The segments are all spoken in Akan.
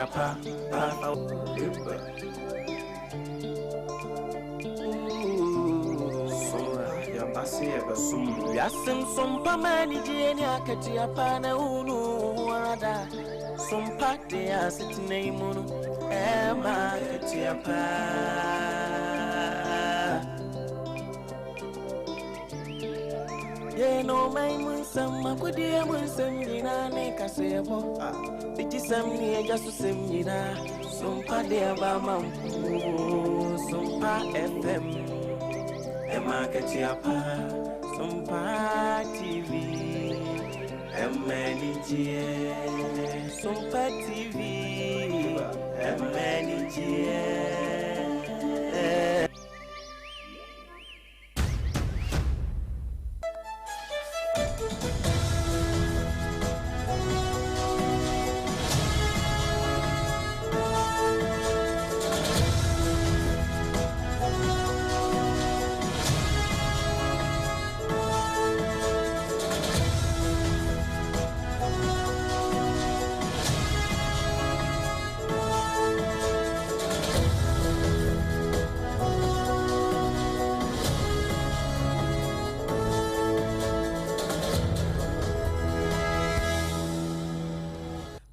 Pa, pa, Wiase nsompa ma anigyeɛ ne akatua pa na wonu wo ho ara da. Sompa de asetena yi mu no ɛma akatua pa. Yɛn ɔman mu nsɛm, akodeɛ mu nsɛm nyinaa ne kaseɛbɔ. Bigyesɛm ne agya so sɛm nyinaa. Sompa de aba ma mpo. Sompa FM. Ɛma akatua pa. Sompa TV. Ɛma anigyeɛ. Sompa TV. Ɛma anigyeɛ.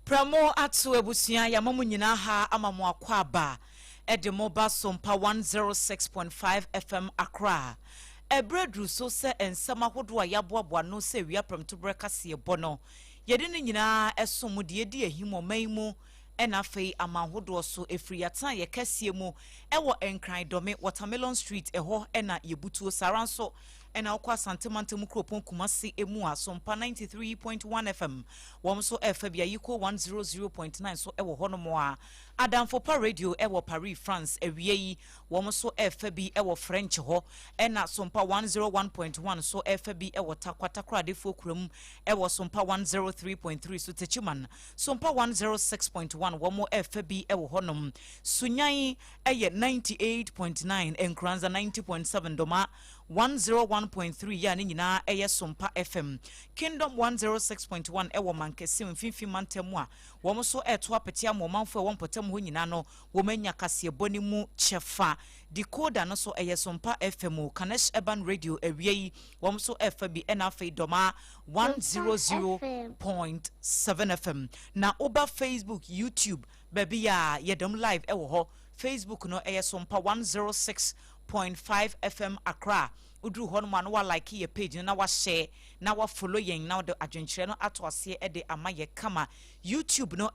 Pramo ato abusua yɛama mo nyinaa ha ama mo akwaaba de mo ba Sompa 106.5 FM Accra. Ɛberɛ duru so sɛ nsɛm ahodoɔ a yɛaboaboa ano sɛ awia prɛmtoberɛ kaseɛbɔ no, yɛde ne nyinaa som mo deɛ ɛdi ahim ɔman yi mu ɛna afei aman hodoɔ so, ɛfiri y'atenaeɛ kɛseɛ mu ɛwɔ Nkran Dɔme, Watermelon Street, ɛhɔ na yɛbutuo. Saa ara nso ɛna wokɔ Asante mantam kuropɔn Kumasi mu a, Sompa 93.1 FM, wɔn nso ɛrefa bi, Ayiko 100.9 nso ɛwɔ hɔnom a, Adamfo Pa Radio ɛwɔ Paris, France, awia yi wɔn nso ɛrefa bi ɛwɔ French hɔ, ɛna Sompa 101.1 nso ɛrefa bi ɛwɔ Tarkwa, Takoradefoɔ kurom ɛwɔ Sompa 103.3 so, Techiman, Sompa 106.1 wɔn ɛfa bi wɔ hɔ nom. Sunyan yɛ 98.9, Nkoranza 90.7, Doma 101.3 yɛ a ne nyinaa ɛyɛ Sompa FM. Kingdom 106.1 ɛwɔ Mankasim mfimfini mantam mu a wɔn nso ɛreto apete ama ɔmanfoɔ ɛwɔ mpɔtam hɔ nyinaa no wɔn anya kaseɛbɔ no mu kyɛfa. Decoder no nso ɛyɛ Sompa FM o, Kanesh Urban Radio awia yi wɔn nso ɛfa bi ɛna afei Dɔma 100.7 FM. Na woba Facebook, YouTube, baabi a yɛda mu live ɛwɔ hɔ. Facebook no ɛyɛ Sompa 106.5 FM Accra. Woduru hɔ nom a na wa like yɛ page no na wa share na wa follow yɛn na wode adwenkyerɛ no ato aseɛ ɛde ama yɛ kama. YouTube no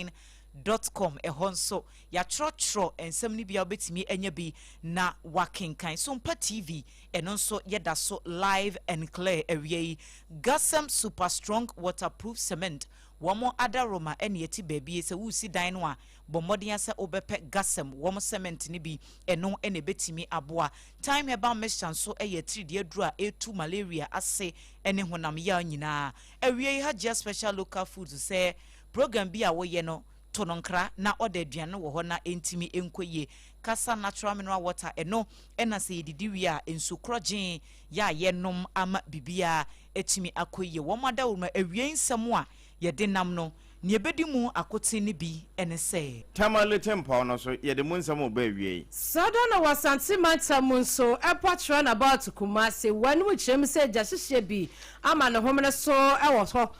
dot com ɛhɔ nso yɛatwerɛtwerɛ nsɛm no bi a wobɛtumi anya bi na wakenkan. Sompa TV ɛno nso yɛda so live and clear awia yi. Gasem Super Strong Waterproof Cement wɔn adaworoma ɛne ɛte baabi sɛ woresi dan no a bɔ mmɔden ara sɛ wobɛpɛ Gasem wɔn cement no bi ɛno ɛna ɛbɛtumi aboa. Thyme Herbal Mixture nso ɛyɛ atiridii aduro a ɛtu malaria ase ɛne honam yaw nyinaa. Awia yi Hajia Special Local Foods sɛ program bi a woyɛ no to no nkra na ɔda aduane no wɔ hɔ na ɛntumi nkɔ yie. Kasa Natural Mineral Water ɛno ɛna sɛ yɛdidi wie a nsu korɔgyee yɛ a yɛnom ama biribiara atumi akɔ yie. Wɔn adawuruma awiei nsɛm a yɛde nam no, nea ɛbɛdi mu akoten no bi ne sɛ. Tamale Tempɔn no so, yɛde mu nsɛm reba awiei. Saa da na wɔ Asante mantam mu nso, Airport Roundabout Kumasi, wɔanom kyerɛ mu sɛ gya hyehyeɛ bi ama ne homene so wɔ hɔ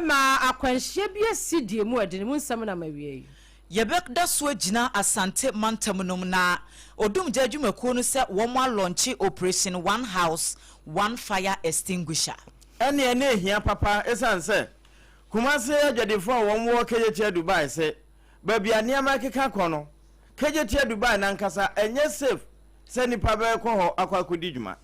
ma akwanhyia bi asi deɛ mu ɛde ne mu nsɛm nam awiei. Yɛbɛda so agyina Asante mantam no mu na Odumgya adwumakuo no sɛ wɔn alɔnkye Operation One House One Fire Extinguisher. Ɛnneɛ na ɛhia papa ɛsiane sɛ Kumase adwadifoɔ a wɔn wɔ Kejetia Dubai se baabi a nneɛma rekeka kɔ no, Kejetia Dubai no ankasa ɛnyɛ safe sɛ nnipa bɛkɔ hɔ akɔ akɔdi dwuma.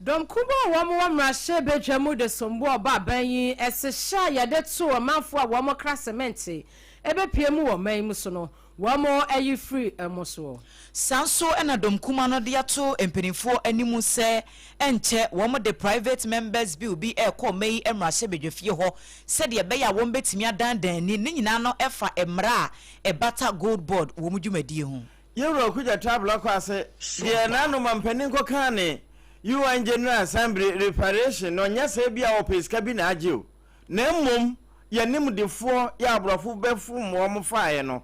Dɔm kumaa a wɔn wɔ mmarahyɛ badwa mu de sombo ɔba aban yi se hyɛ a yɛde to ɔmanfoɔ a wɔn kra sɛmɛnte bɛpue mu wɔ ɔman yi mu so no, wɔn ayi firi mo soɔ. Saa nso na dɔm kumaa no de ato mpanimfoɔ anim sɛ ɛnkyɛ wɔn de Private Members Bill bi rekɔ ɔman yi mmarahyɛ badwafie hɔ sɛdeɛ ɛbɛyɛ a wɔn bɛtumi adandan ani, ne nyinaa no ɛfa mmara a ɛbata Gold Board wɔn dwumadie ho. Yɛwura Okudzeto Ablakwa ase deɛ n'ano mampanin kɔkaa ne UN General Assembly reparation no nyɛ sɛ ebia wɔpɛ sika bi na agye o, na mmom yɛn animdefoɔ yɛ aborɔfo bɛfom wɔn faeɛ no.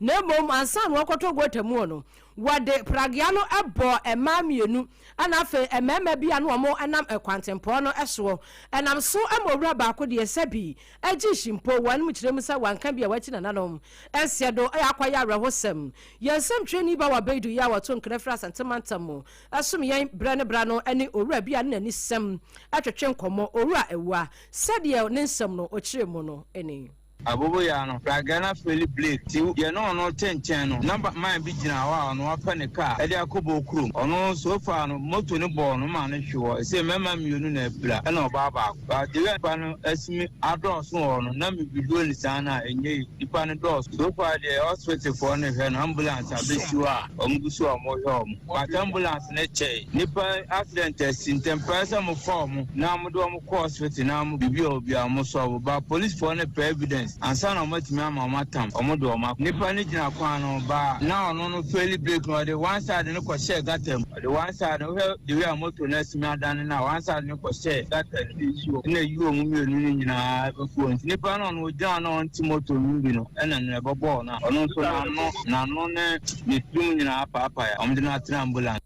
Na mmom ansa na wɔkɔtɔ gɔta mu no, Wɔde pragea no bɔɔ mmaa mmienu ɛna afei mmarima bi a na wɔn nam kwantempɔn no soɔ. Ɛnam so ma owura baako deɛ sɛbi agye mpo wɔn kyerɛ mu sɛ wanka bi a wakyi nananom nseɛ do. Ɛyɛ akɔyɛ awerɛhosɛm. Yɛn nsɛmtwerɛni ba wɔ Beidu yi a wɔto nkra firi Asante mantam mu ɛsom yɛn berɛ ne berɛ no ne owura bi a ne n'ani sɛm ɛtwetwe nkɔmmɔ, Owura Awua, sɛdeɛ ne nsɛm no ɔkyerɛ mu no ɛni. Aboboyaa no pragea no afail brake, nti yɛne ɔno te nkyɛn no na man bi gyina hɔ a ɔno wapɛ ne kaa ɛde akɔ bɔ kurom. Ɔno so far no, moto no bɔɔ no ma no hwe hɔ. Ɛsɛ mmarima mmienu na apira ɛna ɔbaa baako. But the way nipa no asimi adɔɔso wɔ no na mebiduo ne saa no a ɛnyɛ yi, nipa no dɔɔso. So far deɛ, hospitalfoɔ no hwɛ no, ambulance abɛsi hɔ a ɔmo gu so a ɔmo hwɛ ɔmo, but ambulance no kyɛe. Nipa accident asi ntɛm pɛɛ sɛ mo fa ɔmo na mo de ɔmo kɔ hospital na mo biribi a obi a ɔmo sɔɔbo ba, policefoɔ no pɛ evidence ansa na ɔmo atumi ama ɔmo atam ɔmo de ɔmo akɔ. Nipa no gyina kwan no ba na ɔno no fail brake no, ɔde one side no kɔhyɛɛ gutter mu. Ɔde one side no, wohwɛ the way a moto no asimi adane no a, one side no kɔhyɛɛ gutter no na eyi wɔn mmienu no nyinaa bɛgu hɔ. Nti nipa no, ɔno ogyina na ɔnte moto no bi no, ɛna no ɛbɛbɔɔ no a ɔno nso n'ano ne ne tirim nyinaa paapae a wɔde no atena ambulance.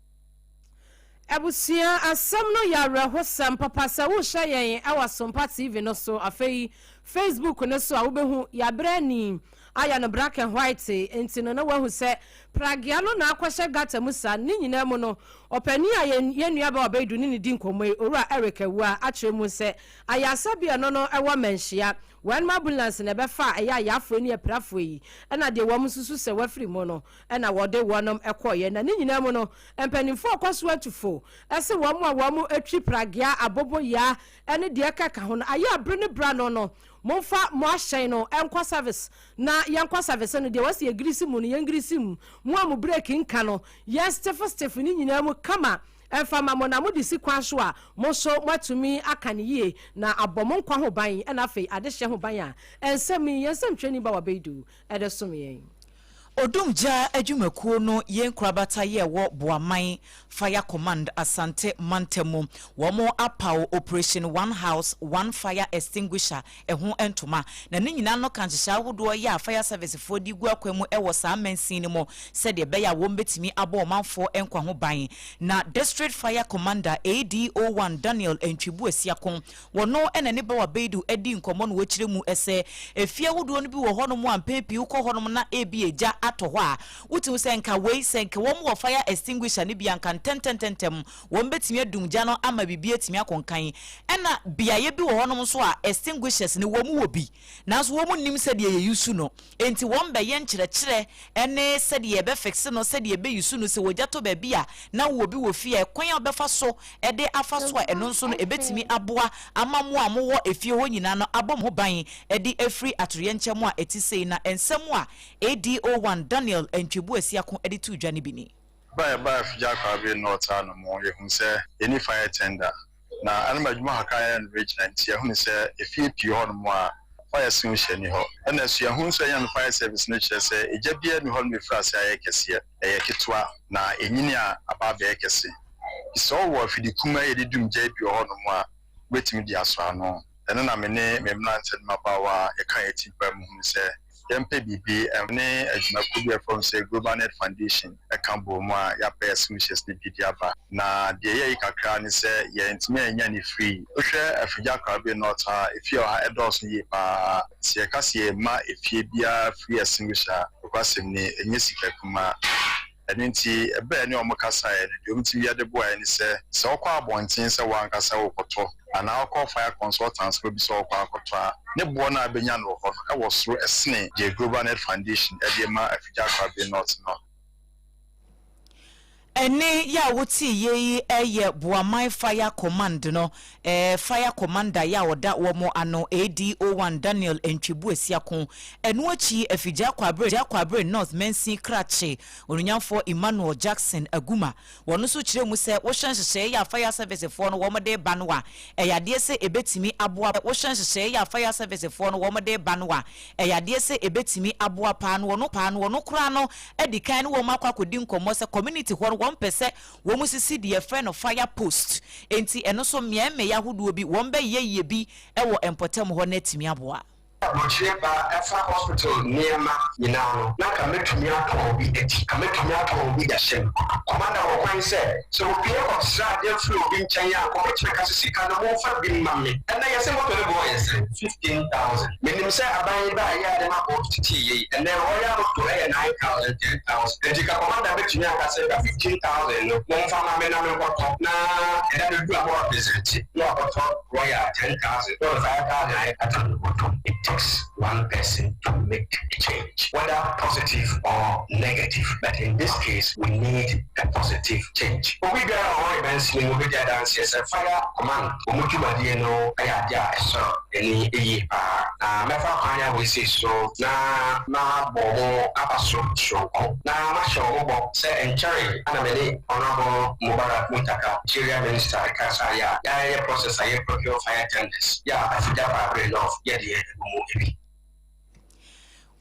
Abusua, asɛm no yɛ awerɛhosɛm papa. Sɛ wohyɛ yɛn ɛwɔ Sompa TV no so, afei Facebook no so a, wobɛhu yɛabrɛ ni ayɛ no black and white. Nti no na wahu sɛ pragea no na akɔhyɛ gutter mu saa. Ne nyinaa mu no, ɔpanin a yɛn nua bɛ ɔbɛyidu ne ne di nkɔmmɔ yi, Owura Eric Awua, akyerɛ mu sɛ ayasa bi ɛno no ɛwɔ Manhyia. Wɔn ambulance na ɛbɛfa a ɛyɛ ayafoɔ ne apirafoɔ yi, ɛna deɛ wɔn nso sɛ wafiri mu no ɛna wɔde wɔnom ɛkɔɔyɛ. Na ne nyinaa mu no, mpanimfoɔ ɔkɔ so atufo ɛsɛ wɔn a wɔn atwi pragea, aboboyaa ɛne deɛ ɛkeka ho no, ayɛ abere ne bra no, momfa mo ahyɛn no ɛnkɔ service na yɛnkɔ service no. Deɛ wɔsi yɛ mu no, yɛn grease mu. Mo a mo brake nka no, yɛn stiff stiff ne nyinaa mu kama ɛmfa ma mo na mode si kwan so a, mo nso moatumi aka ne yie na abɔ mo nkwa ho ban ɛna afei adehyɛ ho ban. A ɛnsɛm yi, yɛn nsɛm twɛni ba wabɛyidu ɛde som yɛn. Odumgya adwumakuo no yɛn nkorabata yɛ wɔ Boaman Fire Command, Asante mantam, wɔn apaw Operation One House One Fire Extinguisher ɛho ntoma. Na ne nyinaa no ka nhyehyɛ ahodoɔ yɛ a fire service foɔ de gu akwan mu ɛwɔ saa mansin no mu sɛdeɛ ɛbɛyɛ a wɔn bɛtumi abɔ ɔmanfoɔ nkwa ho ban. Na District Fire Commander ADO1 Daniel Ntwibu Asiako, wɔno ɛna ne Bawa Beidu adi nkɔmmɔ no, wɔkyerɛ mu ɛsɛ efie ahodoɔ no bi wɔ hɔnom a mpɛn pii wokɔ hɔnom na ebi egya atɔ hɔ a, wotumi sɛ nka wei sɛ nka wɔn wɔ fire extinguisher no bi anka ntɛntɛntɛntɛm wɔn bɛtumi adum gya no ama biribi atumi akɔnkan. Ɛna beaeɛ bi wɔ hɔnom nso a extinguishers no wɔn wɔ bi, nanso wɔn nim sɛdeɛ yɛyi su no. Nti wɔn bɛyɛ nkyerɛkyerɛ ɛne sɛdeɛ yɛbɛfix no, sɛdeɛ yɛbɛyi su no, sɛ wɔgya tɔ baabi a na wɔ bi wɔ fie a, ɛkwan a wɔbɛfa so ɛde afa so a, ɛno nso no ɛbɛtumi aboa ama mo a mowɔ efie hɔ nyinaa no abɔ mo ho ban ɛde afiri atoyɛnkyɛm a ɛte sei. Na nsɛm a ADO1 Daniel Ntwibu Asiako ɛde to dwa no bi ni. Baa Afigya Kwabre North ano mu, yɛhu sɛ yɛni fire tender na ɛnam adwuma kakra yɛn no regyina nti, yɛhunu sɛ efie pii hɔ nom a fire extinguisher ni hɔ. Ɛna so yɛhu nso ɛnyɛ no fire service no kyerɛ sɛ egya biara ni hɔ nom efiri ase ayɛ kɛseɛ, ɛyɛ ketewa na enyini a aba abɛyɛ kɛse. Sɛ ɔwɔ afidi kuma yɛde dum gya bi wɔ hɔ nom a, wobɛtumi de asɔ ano. Ɛno na me ne me mmeranteɛ no mmabaawa a yɛka yɛ ti pa mu hunu sɛ yɛmpɛ biribi ne adwumakuo bi a ɛfrɛ sɛ Global Net Foundation ɛka bɔ mu a yɛapɛ extinguishers no bi de aba. Na deɛ ɛyɛ yi kakra ne sɛ yɛntumi anya ne free. Wohwɛ Afigya Kwabre North a, efie wɔ ha ɛdɔɔso yie paa. Sɛ yɛka sɛ yɛma efie biara free extinguisher a, nokwasɛm ni, ɛnyɛ sika kumaa. Ɛno nti ɛbɛɛ ne ɔmo kasaeɛ no, deɛ ɔmo tumi yɛde boaeɛ ne sɛ, sɛ wokɔ abɔnten sɛ wankasa wokɔtɔ anaa wokɔ fire consultants bi sɛ wokɔ akɔtɔ a, ne boɔ no a bɛnya no wɔ hɔ no ɛwɔ soro ɛsene deɛ Global Net Foundation ɛde ma Afigya Kwabre North no. Ɛne yɛ a wote yie yi ɛyɛ Boaman Fire Command no fire commander yɛ a ɔda wɔn ano, ADO1 Daniel Ntwibu Asiako. Ɛno akyi, Afigya Kwabre North Mansin Krakye Onunyamfoɔ Emmanuel Jackson Aguma, wɔn nso kyerɛ mu sɛ wohyɛ nhyehyɛeɛ yɛ a fire service foɔ no wɔn de ba no a, ɛyɛ adeɛ sɛ ebɛtumi aboa. Wohyɛ nhyehyɛeɛ yɛ a fire service foɔ no wɔn de ba no a, ɛyɛ adeɛ sɛ ebɛtumi aboa paa no. Wɔn paa no, wɔn koraa no adi kan ne wɔn akɔ akɔdi nkɔmmɔ sɛ community hɔ no wɔn pɛ sɛ wɔn sisi deɛ yɛfrɛ no fire post, nti ɛno nso mmeammea ahodoɔ bi wɔn bɛyɛ yie bi ɛwɔ mpɔtam hɔ na atumi aboa. Aburokyire ba ɛfa hospital nneɛma nyinaa no, na nka mɛtumi atɔn bi adi, ka mɛtumi atɔn bi ahyɛ mu. Commander wɔ kwan sɛ sɛ opie kɔsra adeɛ firi obi nkyɛn a, kɔbɛtumi ka sɛ sika no momfa bi mma me. Ɛnɛ yɛsɛ moto no boɔ yɛ sɛn? 15,000. Menim sɛ aban yi ba a ɛyɛ ade ma bɔ tete yei. Ɛnɛ royal moto ɛyɛ 9,000, 10,000. Nti ka commander bɛtumi aka sɛ ka 15,000 no momfa ma me na menkɔtɔ, na ɛda bɛdu a mo represent na wakɔtɔ royal 10,000 na ɔde 5,000 ayɛ kata no bɔtɔ. It takes one person to make a change, whether positive or negative, but in this case we need a positive change. Obi biara a ɔwɔ ɛbɛnsini no obɛdi adanseɛ sɛ fire command wɔn dwumadie no ɛyɛ adeɛ a ɛsɔ ani yie paa, na mɛfa kwan a wɔasi so na mabɔ mo aba so soronko na mahyɛ wɔn bɔ sɛ nkyɛre ana me ne Honourable Mubarak Muntaka, Interior Minister, ɛkasa yɛ a yɛayɛ process a yɛ procure fire tenders yɛ a Afigya Kwabre North yɛdeɛ ɛwɔ mu bi.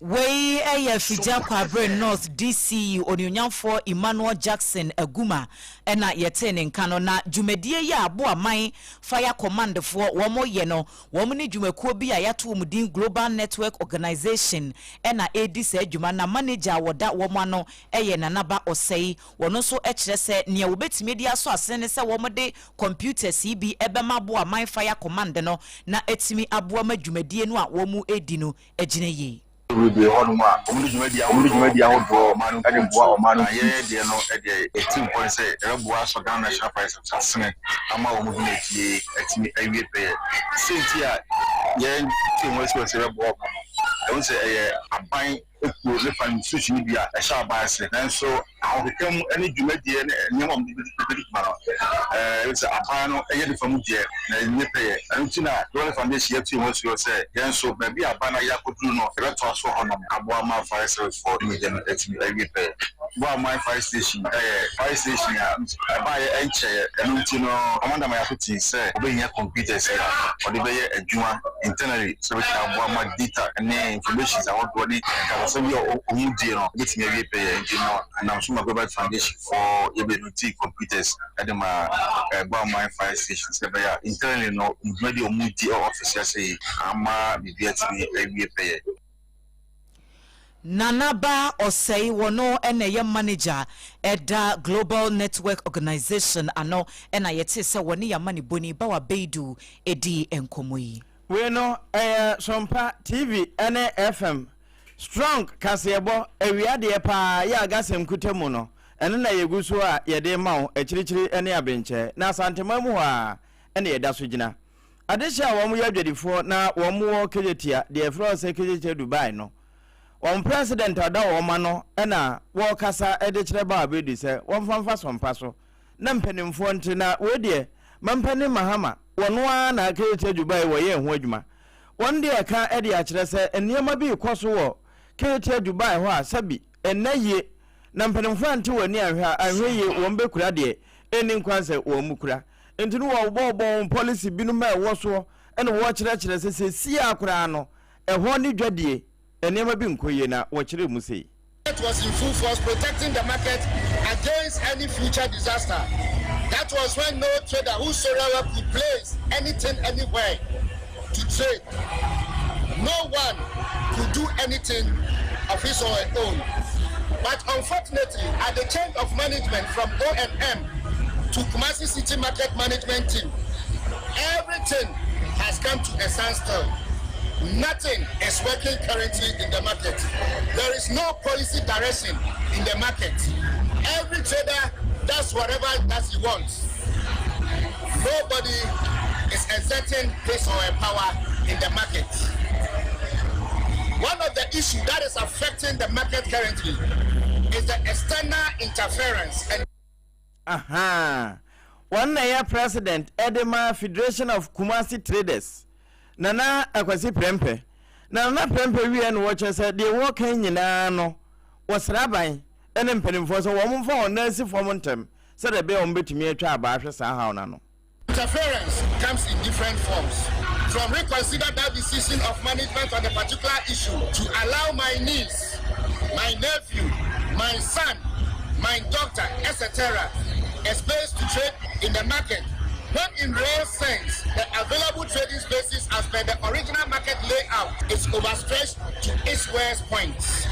Wei yɛ Afigya Kwabre North DC Onuonyamfoɔ Emmanuel Jackson Aguma ɛna yɛtee ne nka no. Na dwumadie yi a Aboaman Fire Commandfoɔ wɔn yɛ no, wɔn ne dwumakuo bi a yɛato wɔn din Global Network Organization ɛna ɛredi saa adwuma, na manager a wɔda wɔn ano yɛ Nanaba Ɔsɛe. Wɔn nso kyerɛ sɛ nea wɔbɛtumi de asɔ asene ne sɛ wɔde computers yi bi ɛbɛma Aboaman Fire Command no na ɛtumi aboa ma dwumadie no a wɔn redi no agyina yie. Bebree hɔnom a wɔde dwumadi ahodoɔ ɔman no de boa ɔman no. Na yɛn deɛ no deɛ, ɛti mpɔ ne sɛ yɛbɛboa asɔ Ghana National Fire Service asene ama wɔn dwumadie atumi awie pɛyɛ. Sɛnti a yɛn te ho asi wɔ sɛ yɛbɛboa wɔn no, ɛho sɛ ɛyɛ aban ekuo ne fa institution bi a ɛhyɛ aban ase, nanso ahokeka mu ne dwumadie ne nneɛma a wɔde bɛdi dwuma no, sɛ aban no ɛyɛ ne fa mu deɛ na ɛnyɛ pɛyɛ. Ɛno nti na Global Foundation yɛtu yɛn ho asi hɔ sɛ yɛn nso baabi a aban no ayɛ akɔduru no, yɛbɛtoa so hɔnom aboa ma fire service foɔ dwumadie no atumi awie pɛyɛ. Boaman Fire Station ɛyɛ fire station a ɛbaayɛ ɛnkyɛeɛ. Ɛno nti no, commander ma yɛato tii sɛ wɔbɛhia computers a wɔde bɛyɛ adwuma internally sɛ wɔbɛtumi aboa ma data ne informations ahodoɔ ne nkasasɛm bi a ɔmu die no bɛtumi awie pɛyɛ. Nti no, ɛnam so ma Global Foundation foɔ yɛbɛdoti computers ɛde ma Boaman Fire Station sɛ ɛbɛyɛ a internally no, dwumadi a ɔmu di ɛwɔ office ase yi ama biribi atumi awie pɛyɛ. Nanaba Ɔsɛe, wɔno ɛna ɛyɛ manager ɛda Global Network Organization ano, ɛna yɛte sɛ wɔne yɛama ne boni Bawa Beidu ɛdi nkɔmmɔ yi. Wei no ɛyɛ Sompa TV ne FM strong kaseɛbɔ awia deɛ paa yɛ agasɛm kuta mu no, ɛno na yɛgu so a yɛde ma wo akyirikyiri ne abenkyɛ. Na Asantema mu hɔ a ɛna yɛda so gyina adehyɛ a wɔn yɛ adwadifoɔ na wɔn wɔ Kejetia deɛ ɛfrɛ wɔ sɛ Kejetia Dubai no, wɔn president a ɔda wɔn ano ɛna wɔrekasa de kyerɛ Bawa Bedi sɛ wɔmfa mfa sɔmpa so na mpanimfoɔ nte. Na wei deɛ, mampanin Mahama wɔno ara na Kejetia Dubai wɔyɛ ho adwuma. Wɔn deɛ ɛka de akyerɛ sɛ nneɛma bi rekɔ so wɔ Kejetia Dubai hɔ a sɛbi ɛnna yie, na mpanimfoɔ ante wɔn ani anhwɛ a, anhwɛ yie wɔn bɛkura deɛ ɛnni nkwan sɛ wɔn mu kura. Nti no wɔbɔbɔ wɔn policy binom a ɛwɔ soɔ, ɛna wɔkyerɛkyerɛ sɛ sɛsie koraa no ɛhɔ ne dwadie nneɛma bi nkɔ yie, na wɔkyerɛ mu sei. It was in full force, protecting the market against any future disaster. That was when no trader whosoever could place anything anywhere to trade. No one could do anything of his or her own. But unfortunately, at the change of management from O&M to Kumasi City Market Management Team, everything has come to a standstill. Nothing is working currently in the market. There is no policy direction in the market. Every trader does whatever that he wants. Nobody is exerting his or her power in the market. One of the issues that is affecting the market currently is the external interference and Aha, wɔn na ɛyɛ president ɛde ma Federation of Kumasi Traders, Nana Akwasi Prɛmpɛ. Na Nana Prɛmpɛ wie no, wɔkyerɛ sɛ deɛ wɔka nyinaa no, wɔsrɛ aban ne mpanimfoɔ sɛ wɔn mfa wɔn nan si fam ntɛm sɛdeɛ ɛbɛyɛ wɔn bɛtumi atwa abaa ahwɛ saa haw no ano. Interference comes in different forms. From reconsider that decision of management on a particular issue to allow my niece, my nephew, my son, my doctor, etc., a space to trade in the market, when in real sense, the available trading spaces as per the original market layout is overstretched to its worst points.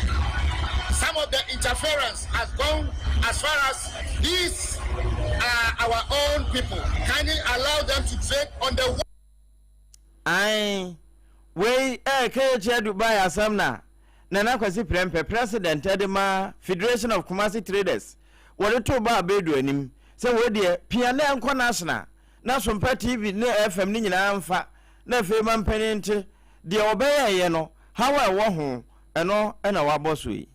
Some of the interference has gone as far as these are our own people. Kindly allow them to trade on the Ae, wei ɛyɛ KHL Dubai asɛm na Nana Kwasi Prempeh, President de ma Federation of Kumasi Traders, wɔde too Baa Bedu anim sɛ wei deɛ pia na ɛnkɔ National na Sompa TV ne FM no nyinaa mfa na afei mampanin nte deɛ wɔbɛyɛeɛ no haw a ɛwɔ ho, ɛno na wɔabɔ so yi.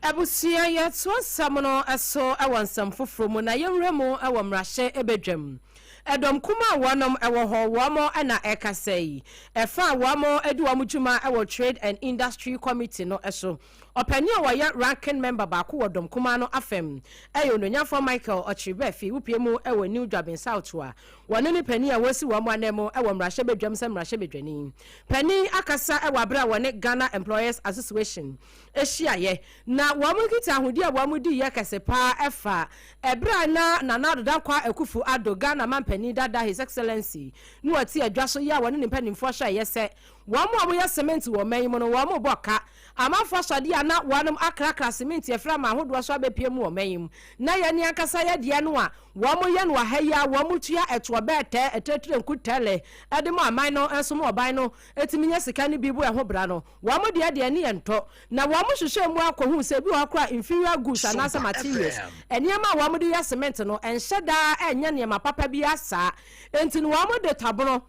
Abusua, yɛtoa nsɛm no so wɔ nsɛm foforɔ mu na yɛnwura mu wɔ mmarahyɛ badwam. Ɛdɔm kumaa a wɔnom wɔ hɔ, wɔn na ɛrekasa yi. Ɛfa a wɔn di wɔn dwuma wɔ Trade and Industry Committee no so. Ɔpanin a ɔyɛ Ranking Member baako wɔ dɔm kumaa no afam yɛ Onuonyamfoɔ Michael Ɔkyere-Baafi, wopue mu wɔ New Dwabin South a wɔne ne panin a wɔasi wɔn ananmu wɔ mmarahyɛbadwam sɛ mmarahyɛbadwani panin akasa wɔ aberɛ a wɔne Ghana Employers Association hyiaeɛ, na wɔn nkitahodie a wɔn diiɛ kɛse pa ara fa ɛberɛ a na Nana Addo Dankwa Akuffo Addo, Ghana manpanin dada His Excellency, no ɔte adwa so yɛ a wɔne ne mpanimfoɔ hyɛeɛ sɛ wɔn a wɔyɛ cement wɔ ɔman yi mu no wɔn rebɔ ka amanfoɔ asɔdeɛ a na wɔnom akrakra cement afiri aman ahodoɔ so abɛpue mu wɔ ɔman yi mu na yɛn ankasa yɛ deɛ no a wɔn yɛ no wɔ ha yi a wɔn tua ɛtoɔ bɛɛtɛɛ ɛtiretire nkutɛle de ma aman no nso ma ɔban no tumi nya sika no bi bu ɛho bra no Wɔn deɛ deɛ ne yɛ ntɔ. Na wɔn hwehwɛɛ mu ara kɔhuu sɛ ebi wɔ hɔ koraa a inferior goods anaasɛ materials, nneɛma a wɔde yɛ cement no, ɛnhyɛ da ara nyɛ nneɛma papa biara saa. Enti no wɔde tabono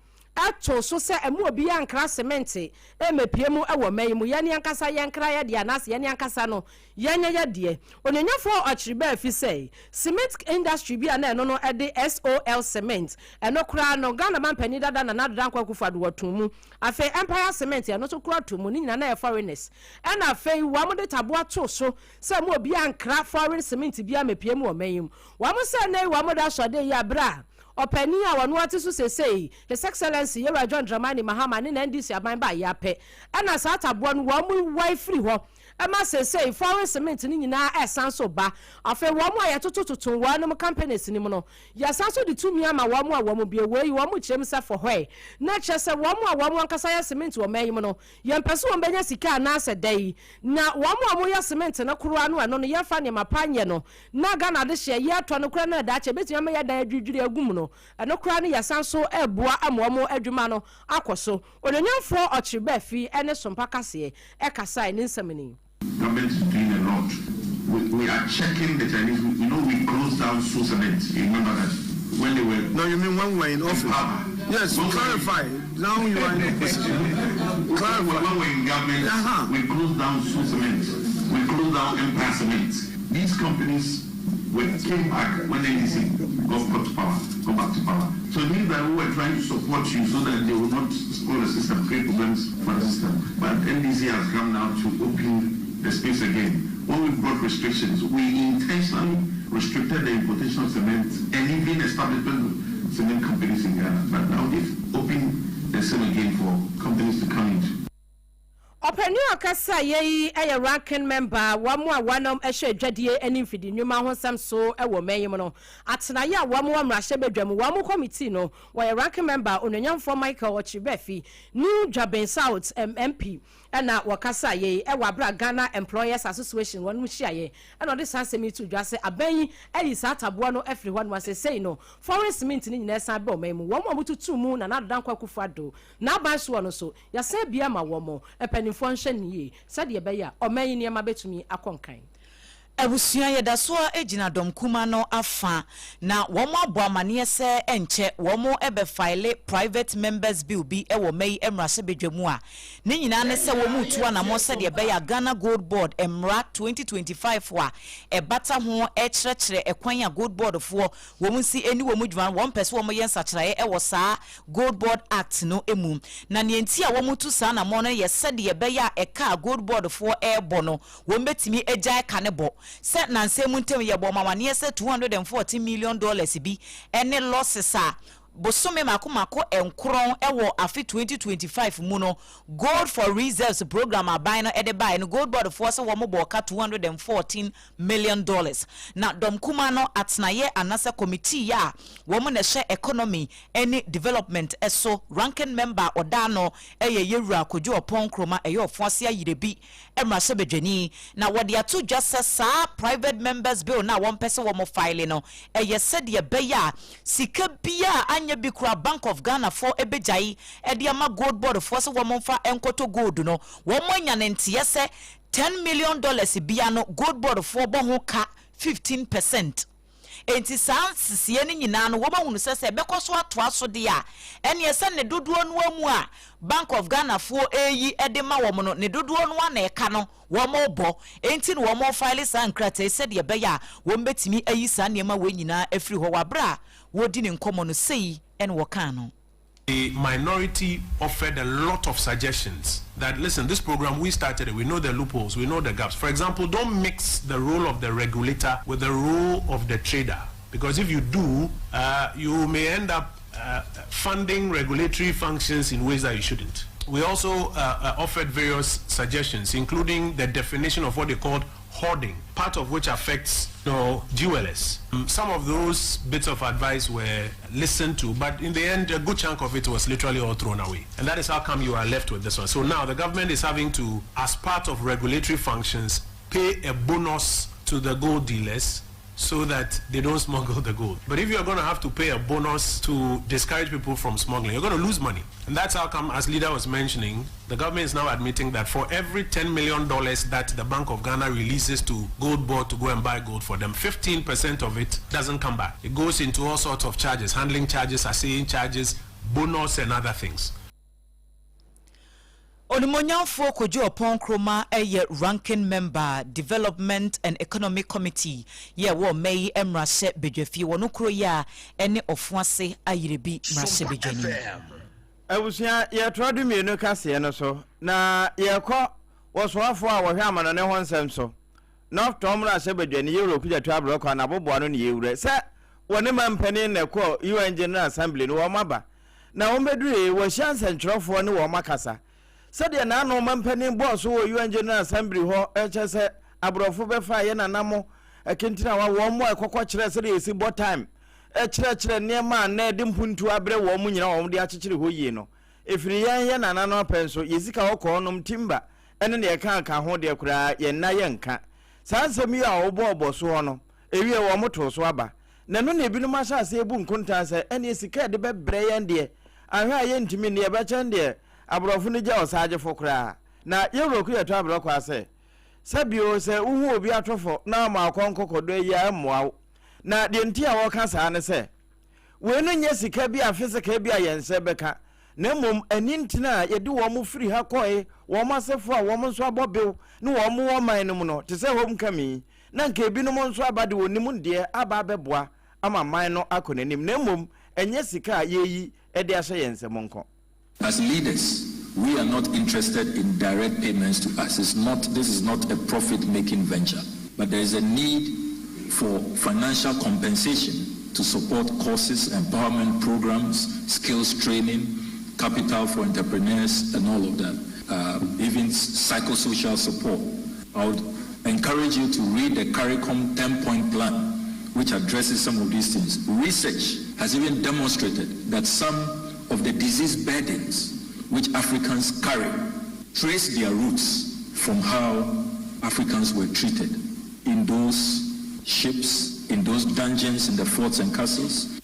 too so sɛ mma obiara nkra cement mmɛpue mu wɔ ɔman yi mu. Yɛn ankasa yɛnkra yɛn deɛ anaasɛ yɛn ankasa no yɛnyɛ yɛn deɛ. Onuonyamfoɔ Ɔkyere-Baafi sɛ cement industry bi a na ɛno no de SOL cement, ɛno koraa no Ghana manpanin dada Nana Addo Dankwa Akufo-Addo wɔtoo mu. Afei Empire Cement ɛno nso kora to mu, ne nyinaa na ɛyɛ foreigners. Ɛna afei wɔn de taboa too so sɛ mo obiara nkra foreign cement biara mmɛpue mu wɔ ɔman yi mu. Wɔn sɛ nnɛ yi wɔn de ahyɛde yi a berɛ a ɔpanin a ɔno ɔte so seesei, His Excellency Yewura John Dramani Mahama ne n'NDC aban baeɛ ara pɛ ɛna saa taboa no wɔn wae firi hɔ ma seesei foreign cement no nyinaa ɛresan so ba. Afei wɔn a yɛtotototo wɔnom companies no mu no, yɛsan so de tumi ama wɔn a wɔn bue wei, wɔn kyerɛ mu sɛ for where, na kyerɛ sɛ wɔn a wɔn ankasa yɛ cement wɔ ɔman yi mu no, yɛmpɛ sɛ wɔn bɛnya sika anaasɛ dɛn, na wɔn a wɔyɛ cement no koraa no ɛno no yɛmfa nneɛma pa nyɛ no, na Ghana adehyeɛ yɛtɔ no koraa no daakye ɛbɛtumi ama yɛn dan adwiridwiri agu mu no, ɛno koraa no yɛsan so reboa ama wɔn adwuma no akɔ so. Onuonyamfoɔ Ɔkyere-Baafi ne Sompa Kaseɛ kasae, ne nsɛm ni. Government is doing a lot. We, we are checking the Chinese. We, you know, we closed down Su Cement. You remember that when they were. No, you mean when we were in office? Power. Yes, when clarify. Now you are in opposition. Clarify. When we were in government, -huh. we closed down Su Cement. We closed down Empire Cement. These companies were, came back when NDC got, got to power, got back to power. So it means that we were trying to support you so that they will not spoil the system, create problems for the system. But NDC has come now to open the space again. When we brought restrictions, we intentionally restricted the importation of cement and even establishment of cement companies in Ghana. But now they've opened the same again for companies to come into. Ɔpanin a ɔkasaeɛ yi yɛ Ranking Member, wɔn a wɔnom hwɛ adwadie ne mfidi nnwuma ho nsɛm so wɔ ɔman yi mu no atenaeɛ a wɔn wɔ mmarahyɛbadwa mu, wɔn kɔmitii no, wɔyɛ Ranking Member Onuonyamfoɔ Michael Okyere-Baafi, New Dwabin South MP na wɔkasaeɛ yi wɔ aberɛ a Ghana Employers Association wɔnom hyiaeɛ na ɔde saa asɛm yi too dwa sɛ aban yi ayi saa taboa no afiri hɔ nom a seesei no foreign cement no nyinaa san ba ɔman yi mu, wɔn a wɔtutuu mu Nana Addo Dankwa Akufo-Addo n'aban soɔ no nso Yɛasan abue ama wɔn. Mpanimfoɔ nhwɛ no yie sɛdeɛ ɛbɛyɛ a ɔman yi nneɛma bɛtumi akɔ nkan. Abusua, yɛda so ara gyina dɔm kumaa no afa, na wɔabɔ amaneɛ sɛ ɛnkyɛ wɔbɛfaele Private Members Bill bi wɔ May mmarahyɛbadwa mu a ne nyinaa ne sɛ wɔretu anamɔn sɛdeɛ ɛbɛyɛ a Ghana Gold Board Mmara 2025 a ɛbata ho kyerɛkyerɛ ɛkwan a Gold Board foɔ wɔn nsi nni wɔn dwuma no, wɔmpɛ sɛ wɔyɛ nsakyeraeɛ wɔ saa Gold Board Act no mu. Na nea enti a wɔretu saa anammɔn no yɛ sɛdeɛ ɛbɛyɛ a ɛka a Gold Board foɔ rebɔ no, wɔbɛtumi agyae ka no bɔ. Sɛ nnansa yi mu ntam yɛbɔɔ mo amaneɛ sɛ $214 million bi ne losses a. Bosome mako mako nkoron wɔ afe 2025 mu no, Gold for Reserves program aban no de baeɛ no, Gold Board foɔ sɛ wɔn bɔɔ ka $214 million. Na dɔm kuma no atenaeɛ anasɛ committee a wɔn na ɛhwɛ economy ne development so, ranking member a ɔda ano yɛ Yɛwura Kojo Oppong Nkrumah, ɛyɛ Ofoase Ayirebi mmarahyɛbadwani, na wɔde ato dwa sɛ saa private members bill no a wɔmpɛ sɛ wɔn file no, ɛyɛ sɛdeɛ ɛbɛyɛ a sika biara a anyɛ bi koraa Bank of Ghana foɔ bɛgyae de ama Gold Board foɔ sɛ wɔn mfa nkɔtɔ gold no, wɔn anya no nteɛ sɛ $10 million biara no Gold Board foɔ bɔ ho ka 15%. Enti saa nseseɛ no nyinaa no wɔahunu sɛ sɛ ɛbɛkɔ so atoa so deɛ a, ɛneɛ sɛ ne dodoɔ no ara mu a Bank of Ghana foɔ reyi de ma wɔn no, ne dodoɔ no ara na ɛka no wɔrebɔ. Enti na wɔrefile saa nkrataa yi sɛdeɛ ɛbɛyɛ a wɔbɛtumi ayi saa nneɛma wei nyinaa afiri hɔ. Wɔ aberɛ a wɔredi ne nkɔmmɔ no, sei na wɔkaa no. The minority offered a lot of suggestions that, listen, this program, we started it, we know the loopholes, we know the gaps. For example, don't mix the role of the regulator with the role of the trader, because if you do, you may end up funding regulatory functions in ways that you shouldn't. We also offered various suggestions, including the definition of what they called hoarding, part of which affects jewelers. Some of those bits of advice were listened to, but in the end, a good chunk of it was literally all thrown away. And that is how come you are left with this one. So now the government is having to, as part of regulatory functions, pay a bonus to the gold dealers so that they don't smuggle the gold. But if you're going to have to pay a bonus to discourage people from smuggling, you're going to lose money. And that's how come, as leader was mentioning, the government is now admitting that for every $10 million that the Bank of Ghana releases to Gold Board to go and buy gold for them, 15% of it doesn't come back. It goes into all sorts of charges, handling charges, assaying charges, bonus and other things. Onimonyamfoɔ Kojo Oppong Nkrumah yɛ ranking member, Development and Economic Committee yɛ wɔ ɔma yi mmarahyɛ badwafie wɔ no kuro yi a ɛne Ofoase Ayirebi mmarahyɛ badwani. Abusua, yɛtoa 12 kaseɛ no so na yɛkɔ wɔsoafoɔ a wɔhwɛ amanɔne ho nsɛm so, North Tongu mmarahyɛ badwani Yɛwura Okudzeto Ablakwa n'aboboa no ne yɛwura sɛ wɔne ma mpanin na ɛkɔ UN General Assembly no wɔn aba na wɔn bɛduree wɔahyia nsɛntwerɛfoɔ ne wɔn akasa sɛdeɛ n'ano ma mpanin bɔɔ so wɔ UN General Assembly hɔ, ɛkyɛ sɛ aborɔfo bɛfa yɛ nanamo akentinawa wɔn mo a ɛkɔkɔ kyerɛ sɛdeɛ yɛsi bɔ time, ɛkyerɛkyerɛ nneɛma a na ɛde mpuntu abrɛ wɔn mu nyinaa wɔn de akyekyere hɔ yie no, ɛfiri yɛn yɛ nananom apɛ nso yɛ sika kɔkɔɔ nom timber ɛne deɛ ɛka ka ho deɛ koraa yɛn nna yɛnka saa nsɛm yi a wɔbɔɔbɔ soɔ no. Ewie wɔn too so aba na ɛno na ebinom ahyɛ ase ebu nkontaa sɛ ɛneɛ sika a yɛde bɛbrɛ yɛn deɛ ahwɛ a yɛntumi nni, ɛbɛkyɛn deɛ aborɔfo no gya ɔsagyefo koraa. Na yɛwura Okuyɛtɔ Abrɔkwaa sɛ, sɛ bio sɛ wohu obi atɔfo na wɔma akɔnkɔ kɔdɔ ayi a ɛmmoa wo. Na deɛ nti a wɔka saa ne sɛ wei no nyɛ sika bi a physical bi a yɛn nsa bɛka, na mmom ani ntina a yɛde wɔn firi ha kɔe, wɔn asefo a wɔn nso abɔ bew ne wɔn wɔ man no mu no, te sɛ homecoming yi, na nka ebinom nso aba de wɔn nimdeɛ aba abɛboa ama man no akɔ n'anim, na mmom ɛnyɛ sika a yɛreyi de ahyɛ yɛn nsam nko. As leaders, we are not interested in direct payments to us. It's not, this is not a profit-making venture. But there is a need for financial compensation to support courses, empowerment programs, skills training, capital for entrepreneurs, and all of that. Even psychosocial support. I would encourage you to read the CARICOM 10-point plan, which addresses some of these things. Research has even demonstrated that some of the disease burdens which Africans carry trace their roots from how Africans were treated in those ships, in those dungeons, in the forts and castles.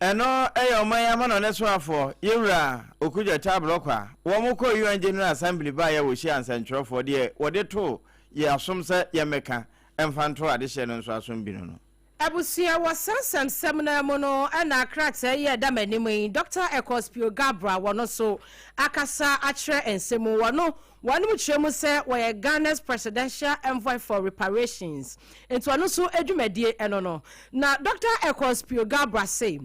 Ɛno ɛyɛ ɔman yi amanɔne soafoɔ Yɛwura Okudzeto Ablakwa a wɔn kɔ UN General Assembly baeɛ a wɔhyia nsɛntwerɛfoɔ deɛ wɔde too yɛ asom sɛ yɛmmɛka mfa nto adehyɛ no nso asom bi no. Abusua, wɔ saa nsɛmsɛm no mu no ɛna krataa yi a ɛda m'anim yi, Dr Ecospio Gabra wɔno so akasa akyerɛ nsɛm mu. Wɔno wɔnom kyerɛ mu sɛ wɔyɛ Ghana's Presidential Envoy for Reparations, nti ɔno nso adwumadie ɛno no. Na Dr Ecospio Gabra se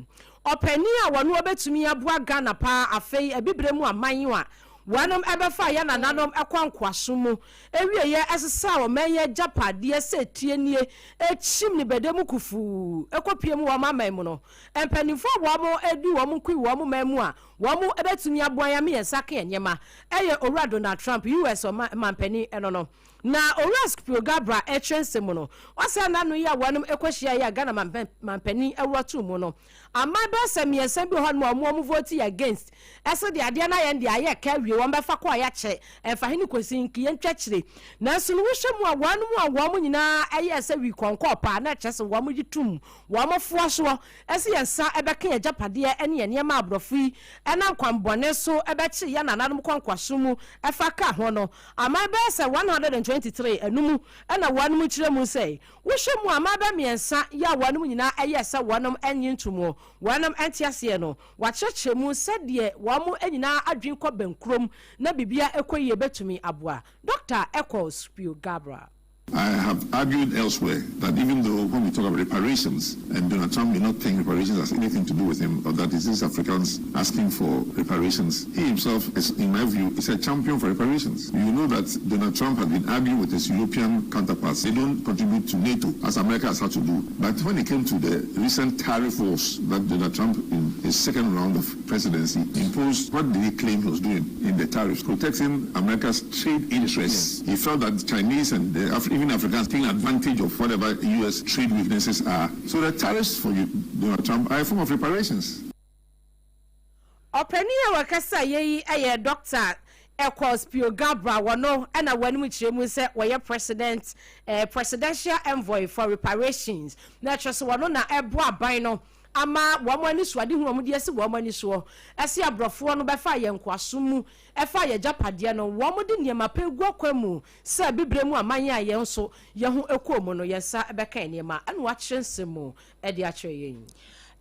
ɔpanin a wɔno wɔbɛtumi aboa Ghana paa afei abibire mu aman a Wɔnom bɛfaa yɛn nananom kɔ nkoasom mu wieɛ sesaa ɔman yi agyapadeɛ sɛ tie nie kyim ne bɛdɛ mu kufuu kɔpie mu wɔn aman mu no. Mpaninfoɔ a wɔn di wɔn nkoe wɔ wɔn man mu a wɔn bɛtumi aboa yɛn ama yɛn nsa aka yɛn nneɛma yɛ Owura Donald Trump, US ɔmanpanin no no. Na Owura Scipio Garbrah kyerɛ nsɛm mu no, ɔsɛ nna no yi a wɔnom kɔhyiaeɛ a Ghana manpanin awura too mu no, aman bɛyɛ sɛ mmiɛnsa bi wɔ hɔnom a wɔn wɔn vote yɛ against, ɛsɛ deɛ adeɛ no ayɛ no deɛ ayɛ ka awie, wɔn bɛfa kɔ a yɛakyɛ, ɛmfa he ne kɔsi nki yɛntwa akyire. Nanso no wohwɛ mu a wɔnom a wɔn nyinaa ɛyɛɛ sɛ wii kɔnkɔɔ paa na ɛkyerɛ sɛ wɔn gye tom, wɔn foa soɔ sɛ yɛn nsa bɛka yɛn agyapadeɛ ne yɛn nneɛma a aborɔfo yi nam kwanbɔne so bɛkyere yɛn nananom kɔ nkoasom mu fa kaa ho no. Aman bɛyɛ sɛ 123 ɛno mu na wɔnom kyerɛ mu sɛ wohwɛ mu a aman bɛ mmiɛnsa yɛ a wɔnom nyinaa ɛyɛɛ sɛ wɔnom nnye ntomuo, wɔnom nte aseɛ no, wɔakyerɛkyerɛ mu sɛdeɛ wɔn nyinaa adwene kɔ bɛnkurom na biribiara ɛkɔ yie bɛtumi aboa. Dɔkta Ekow Spio Garbrah. I have argued elsewhere that even though when we talk about reparations, and Donald Trump may not think reparations has anything to do with him, or that it is Africans asking for reparations, he himself is, in my view, is a champion for reparations. You know that Donald Trump has been arguing with his European counterparts. They don't contribute to NATO, as America has had to do. But when it came to the recent tariff wars that Donald Trump, in his second round of presidency, imposed, what did he claim he was doing in the tariffs? Protecting America's trade interests. He felt that Chinese and the Af even Africans taking advantage of whatever U.S. trade weaknesses are. So the tariffs for you, Donald Trump, are a form of reparations. Ɔpanin a wakasa yɛ yi yɛ Dɔkta Ekow Spio Garbrah, wɔno na wɔanim kyerɛ mu sɛ wɔyɛ President eh, Presidential Envoy for Reparations, na ɛkyerɛ sɛ wɔno na ɛboa aban no ama wɔn anisoadehunu a wɔde asi wɔn ani soɔ sɛ aborɔfoɔ no bɛfa yɛn nkoasom mu ɛfa yɛn agyapadeɛ no, wɔde nneɛma pa gu akwan mu sɛ Abibire mu aman a yɛn nso yɛn ho kɔɔ mu no, yɛn nsa bɛka nneɛma ɛna wɔakyerɛ nsɛm mu de akyerɛ yɛn.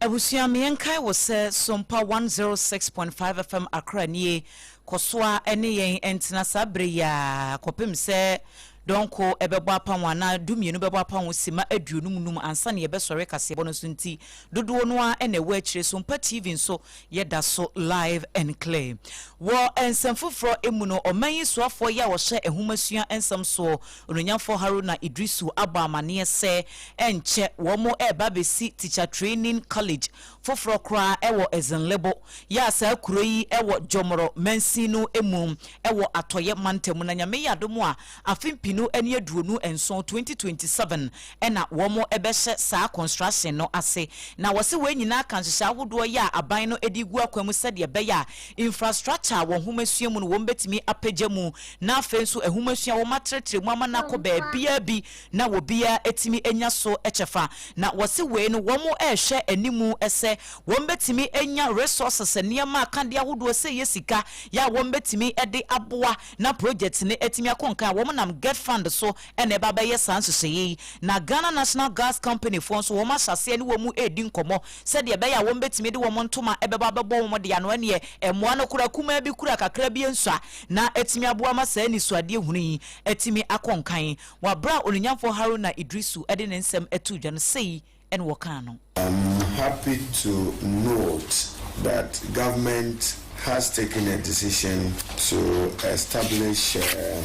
Abusua me yɛnkae wo sɛ Sompa 106.5 FM Accra nie, kɔ so ara ne yɛn ntena saa berɛ yi ara kɔpem sɛ dɔnko bɛbɔ apa ho anaa dumienu bɛbɔ apa ho sima aduonum num ansa na yɛbɛsɔre kaseɛbɔ no so nti dodoɔ no ara na ɛwɔ akyire. Sompa TV nso Yɛda so live and clear. Wɔ nsɛm foforɔ mu no, ɔman yi soafoɔ yi a ɔhyɛ nhomasua nsɛm soɔ, Onuonyamfoɔ Haruna Iddrisu abɔ amaneɛ sɛ ɛnkyɛ wɔn reba abɛsi Teacher Training College foforɔ koraa wɔ Ezinlebo, yɛ a saa kuro yi wɔ Jomoro mansin no mu wɔ Atɔeɛ mantam mu na Nyame yɛ adom a afe mpinu ne 27, 2027, na wɔbɛhyɛ saa construction no ase. Na wɔse wei nyinaa ka nhyehyɛe ahodoɔ yi a aban no de regu akwan mu sɛdeɛ ɛbɛyɛ a infrastructure a wɔ nhomasua mu no wɔbɛtumi apagya mu na afei nso nhomasua wɔatrɛtrɛ mu ama no akɔ baabiara bi na obiara atumi anya so kyɛfa. Na wɔse wei no wɔrehwɛ animu sɛ wɔbɛtumi anya resources, nneɛma akadeɛ ahodoɔ sɛ ɛyɛ sika yɛ a wɔbɛtumi de aboa na project no atumi akɔ nkan a wɔnam GetFund so na ɛba abɛyɛ saa nhyehyɛeɛ yi. Na Ghana National Gas Company foɔ nso wɔn ahyɛ aseɛ ne wɔn redi nkɔmmɔ sɛdeɛ ɛbɛyɛ a wɔn bɛtumi de wɔn ntoma bɛba abɛbɔ wɔn de ano ɛneɛ mmoa no koraa kumaa bi kura kakra bi nsua na atumi aboa ma saa anisoadeɛ hunu yi atumi akɔ nkan. Wɔ aberɛ a Onunyamfoɔ Haruna Iddrisu de ne nsɛm too dwa no sei na wɔkaa no. I'm happy to note that government has taken a decision to establish uh,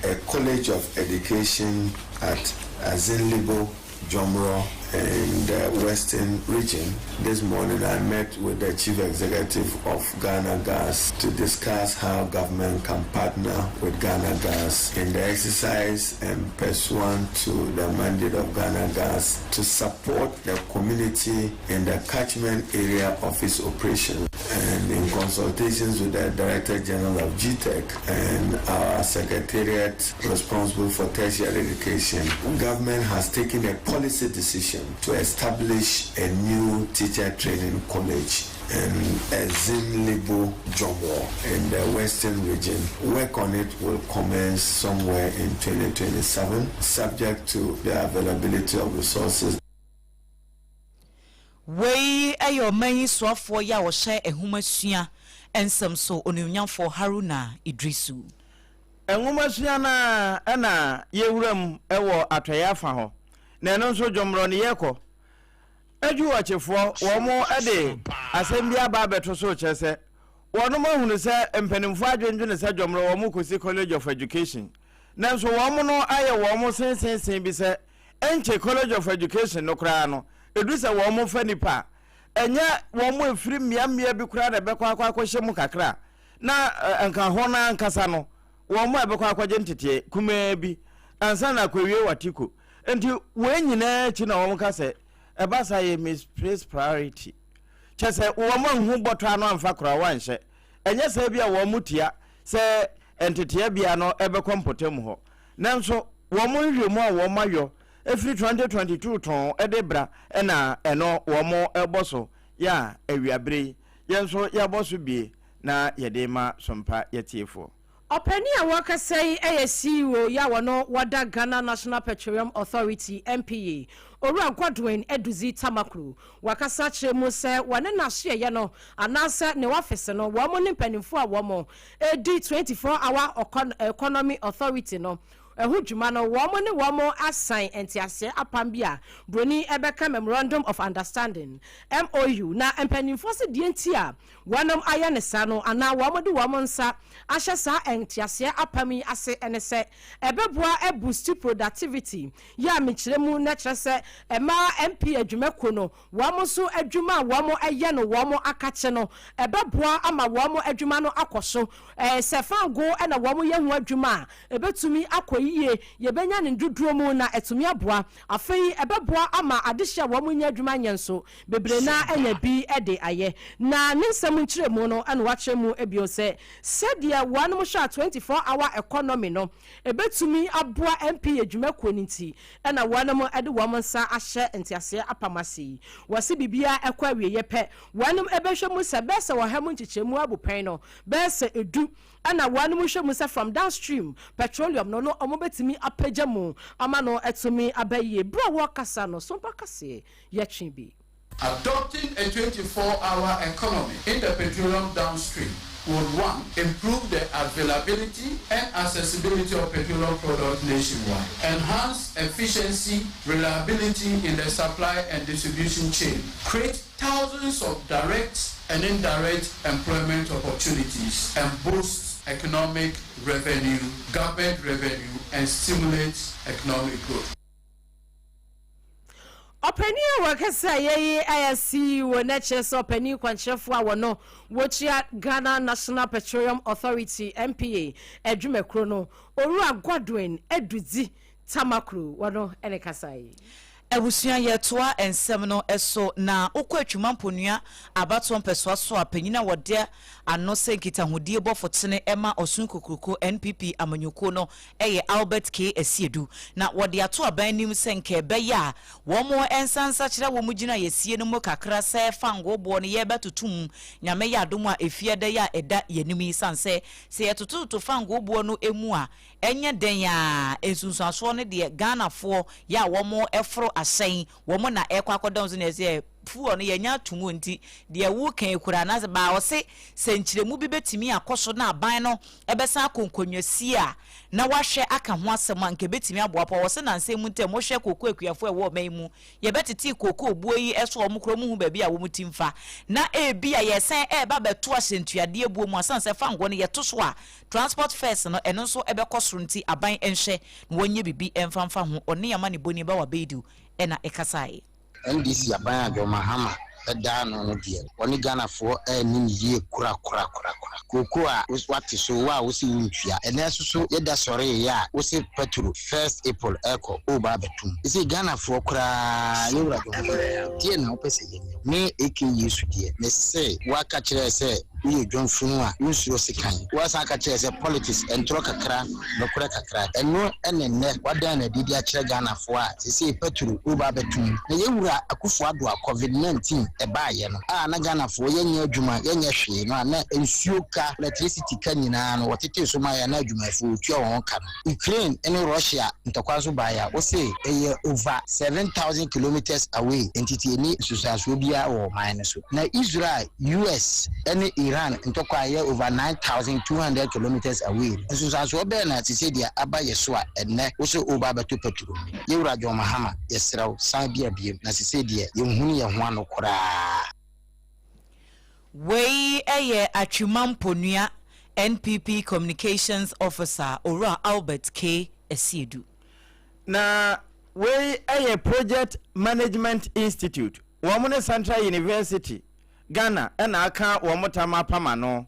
a college of education at Azinlibo, Jomro in the Western region. This morning I met with the chief executive of Ghana Gas to discuss how government can partner with Ghana Gas in the exercise and pursuant to the mandate of Ghana Gas to support the community in the catchment area of its operation. And in consultations with the Director General of GTEC and our Secretariat responsible for tertiary education, government has taken a policy decision to establish a new teacher training college in Ezinlibo, Jomo, in the Western region. Work on it will commence somewhere in 2027, subject to the availability of resources. Wei yɛ ɔman yi soafoɔ yi a ɔhyɛ nhomasua nsɛm so, Onuonyamfoɔ Haruna Iddrisu. Nwomasua no ara na yɛwura mu wɔ atɔeɛ afa hɔ, na ɛno nso dwomorɔ ne yɛkɔ. Adwuwɔkyefoɔ, wɔn de asɛm bi aba abɛto so kyerɛ sɛ, Wɔnom ahunu sɛ mpanimfoɔ adwendwene sɛ dwɔmmerɛ wɔn kɔsi College of Education, nanso wɔn no ayɛ wɔn sensensen bi sɛ ɛnkyɛ College of Education no koraa no, ɛduru sɛ wɔn fa nnipa a, ɛnyɛ wɔn a ɛfiri mmeammea bi koraa na ɛbɛkɔ akɔ akɔhyɛ mu kakra, na nka hɔ no ankasa no wɔn a ɛbɛkɔ akɔgye nteteɛ kumaa bi ansa na akɔwie watiko. Nti wei nyinaa akyi na wɔn ka sɛ ɛba saa yɛ misplaced priority. Kyɛ sɛ wɔn anhu bɔtɔ ano amfa koraa wɔanhyɛ. Ɛnyɛ saa bi a wɔn tia sɛ nteteɛ bea no ɛbɛkɔ mpɔtam hɔ. Nanso wɔn nhwehwɛmu a wɔn ayɔ ɛfiri 2022 tɔn de bra na ɛno wɔn ɛbɔ so yɛ a awiabere yi yɛn nso yɛabɔ so bie na yɛde rema Sompa yɛtiefoɔ. Ɔpanin a wɔrekasa yi yɛ CEO yi a wɔno wɔda Ghana National Petroleum Authority, NPA, Owura Godwin Edudzi Tamakru. Wakasa akyerɛ mu sɛ wɔne n'asoɛeɛ no anaasɛ ne ɔfese no wɔn ne mpanimfoɔ a wɔn redi 24 Hour Economy Authority no ho dwuma no wɔn ne wɔn asan nteaseɛ apam bi a broni bɛka Memorandum of Understanding, MOU, na mpanimfoɔ se deɛ nti a wɔnom ayɛ no saa no anaa wɔn de wɔn nsa ahyɛ saa nteaseɛ apam yi ase ne sɛ ɛbɛboa abusti productivity yi a mekyerɛ mu na kyerɛ sɛ ɛma MP adwumakuo no wɔn nso adwuma a wɔn yɛ no wɔn akakye no ɛbɛboa ama wɔn adwuma no akɔ so. Sɛ fangoo na wɔn yɛ ho adwuma a ɛbɛtumi akɔ yie, yɛbɛnya no dodoɔ mu na atumi aboa. Afei ɛbɛboa ama adehye a wɔn nyɛ adwuma nyɛ nso bebree no ara anya bi de ayɛ. Na ne nsɛm nkyerɛmu no na wakyerɛ mu bio sɛ, sɛdeɛ wɔnom hwɛ a 24 hour economy no ɛbɛtumi aboa MP adwumakuo no nti na wɔnom de wɔn nsa ahyɛ nteaseɛ apam ase yi. Wɔse biribiara ɛkɔ awieɛ pɛ, wɔnom bɛhwɛ mu sɛ bɛyɛ sɛ ɔha mu nkyekyɛmu abupɛn no bɛyɛ sɛ du na wɔnom hwɛ mu sɛ from downstream petroleum no no wɔbɛtumi apagya mu ama no atumi aba yie. Berɛ a wɔrekasa no, Sompa kaseɛ yɛtwe bi. Adopting a 24-hour economy in the petroleum downstream would, one, improve the availability and accessibility of petroleum products nationwide, enhance efficiency, reliability in the supply and distribution chain, create thousands of direct and indirect employment opportunities, and boost economic revenue, government revenue, and stimulate economic growth. Ɔpanin a wɔkasa yɛ yi yɛ CEO na kyerɛ sɛ ɔpanin kwankyerɛfoɔ a wɔno wɔtua Ghana National Petroleum Authority, NPA, adwumakuro no, Owura Godwin Edudzi Tamakru, wɔno ne kasa yi. Abusua yɛtoa nsɛm no so na wokɔ Atwima Mponua abatoɔ mpɛsoa so a panyin a wɔde ano sɛ nkitahodie bɔfo tene ma Ɔson Kokroko NPP amanyɔkuo no yɛ Albert K. Asiedu, na wɔde ato aban anim sɛ nka ɛbɛyɛ a wɔn nsa nsakyera wɔn gyinaeɛsie no mu kakra sɛ fangoo boɔ no yɛrebɛtoto mu Nyame yɛ adom a ɛfie da yi a ɛda yɛn anim yi sane sɛ sɛ yɛtotototo fangoo boɔ no mu a ɛnyɛ dɛn a nsunsuansoɔ no deɛ Ghanafoɔ yɛ a wɔn foro ahyɛn wɔn na ɛrekɔ akɔda wɔn so na ɛsɛ fuel no yɛanya ato mu nti deɛ woka yi koraa anaasɛ baa ɔse sɛ nkyerɛmu bi bɛtumi akɔ so na aban no ɛbɛsan akɔ nkonnwasie a na wahwɛ aka ho asɛm a nka ɛbɛtumi aboa pa ɔse nansa mu ntam wohwɛ kooko akuafoɔ a ɛwɔ ɔman yi mu yɛbɛtete kooko buo yi ɛso wɔn koraa wɔn hu baabi a wɔn ti mfa na ebi a yɛsan ɛreba bɛto ahyɛntuadeɛ buo mu asan sɛ fango no yɛto so a transport fares no ɛno nso ɛbɛkɔ soro nti aban nhwɛ na wɔnyɛ biribi ɛmfa mfa ho ɔne amanebɔni Bawa Beidu ɛna ɛkasaeɛ. NDC aban a John Mahama da ano no deɛ, ɔne Ghanafoɔ anni no yie korakorakorakora. Kookoo a woate so, wo a wose wontua, ɛnnɛ nso so yɛda sɔreeɛ a wose pɛtro first April ɛrekɔ woreba abɛtom. Seesei Ghanafoɔ koraa yɛn wura John Mahama, deɛn na wopɛ sɛ yɛnyɛ wo? Me AK Yesu deɛ, mese woaka kyerɛɛ sɛ woyɛ dwamfunu a wonsuro sekan. Woasan aka kyerɛɛ sɛ politics ntorɔ kakra, nokorɛ kakra. Ɛno ne nnɛ wadan no adi de akyerɛ Ghanafoɔ a seesei pɛtro reba abɛto mu. Na yɛn wura Akufo Addo a covid 19 ɛbaeɛ no a na Ghanafoɔ yɛnyɛ adwuma yɛnyɛ hwee no a na nsuo ka, electricity ka nyinaa no wɔtetee so maeɛ a na adwumayɛfoɔ wɔtua wɔn ka no. Ukraine ne Russia ntɔkwa nso baeɛ a wose ɛyɛ over 7000 kilometres away nti ɛnni nsunsuansoɔ biara wɔ ɔman no so. Na Israel, US ne Iran ntɔkwa a ɛyɛ over 9200 kilometres away no, nsunsuansoɔ bɛn na sesei deɛ aba yɛ so a ɛnnɛ wo se woreba abɛto pɛtro mu? Yɛwura John Mahama, yɛsrɛ wo, san bia biom, na sesei deɛ yɛnhunu yɛn ho ano koraa. Wei yɛ Atwima Mponua NPP Communications Officer Owura Albert K. Asiedu. Na wei yɛ Project Management Institute, wɔn ne Central University, Ghana na aka wɔn tam apam ano,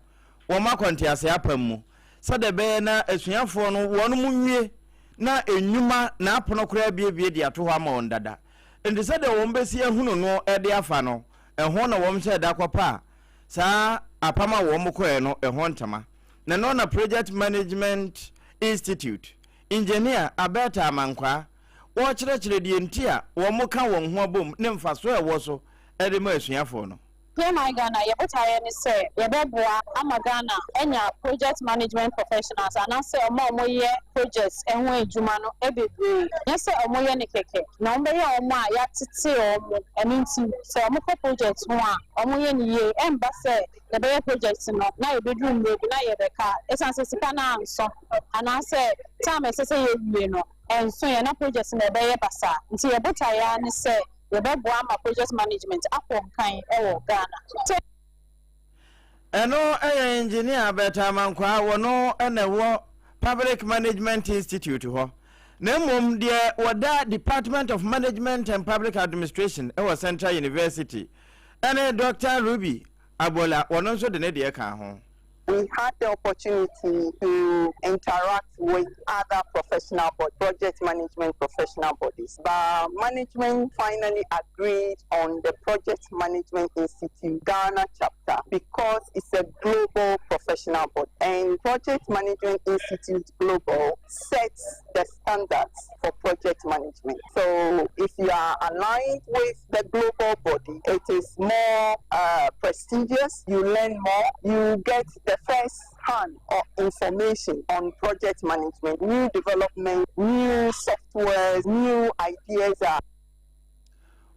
wɔn akɔ nteaseɛ apam mu, sɛdeɛ ɛbɛyɛ na asuafoɔ no wɔn nwie na nnwuma na apono koraa abiebie de ato hɔ ama wɔn dada. Enti sɛdeɛ wɔn bɛsi ahunu no de afa no, ɛho na wɔn hyɛɛ da kɔpaa saa apam a wɔn kɔɛ no ho ntoma. Na ɛno na Project Management Institute Engineer Alberta Amankwaa wɔrekyerɛkyerɛ deɛ nti a wɔka wɔn ho abom ne mfasoɔ a ɛwɔ so de ma asuafoɔ no. PMI Ghana, yɛ botaeɛ ne sɛ yɛbɛboa ama Ghana anya project management professionals anaasɛ wɔn a wɔyɛ projects ho adwuma no bebree. Nyɛ sɛ wɔyɛ no kɛkɛ, na wɔbɛyɛ wɔn a yɛatete wɔn. Ɛno nti, sɛ wɔkɔ project ho a, wɔyɛ no yie. Ɛmba sɛ yɛbɛyɛ project no na yɛbɛduru mmerɛ bi na yɛrebɛka ɛsiane sɛ sika no ansɔ anaasɛ time a ɛsɛ sɛ yɛwie no ɛnsoeɛ na project no ɛbɛyɛ basaa. Nti yɛn botaeɛ ara ne sɛ yɛbɛboa ama project management akɔ nkan wɔ Ghana. Ɛno yɛ Engineer Bertha Amankwaa, wɔno na ɛwɔ Public Management Institute hɔ. Na mmom deɛ wɔda Department of Management and Public Administration wɔ Central University ne Doctor Ruby Agbola, wɔno nso de ne deɛ kaa ho. We had the opportunity to interact with other professional bodies, project management professional bodies. But management finally agreed on the Project Management Institute Ghana chapter because it's a global professional body. And Project Management Institute Global sets the standards for project management. So if you are aligned with the global body, it is more uh, prestigious, you learn more, you get the first hand of information on project management, new development, new softwares, new ideas are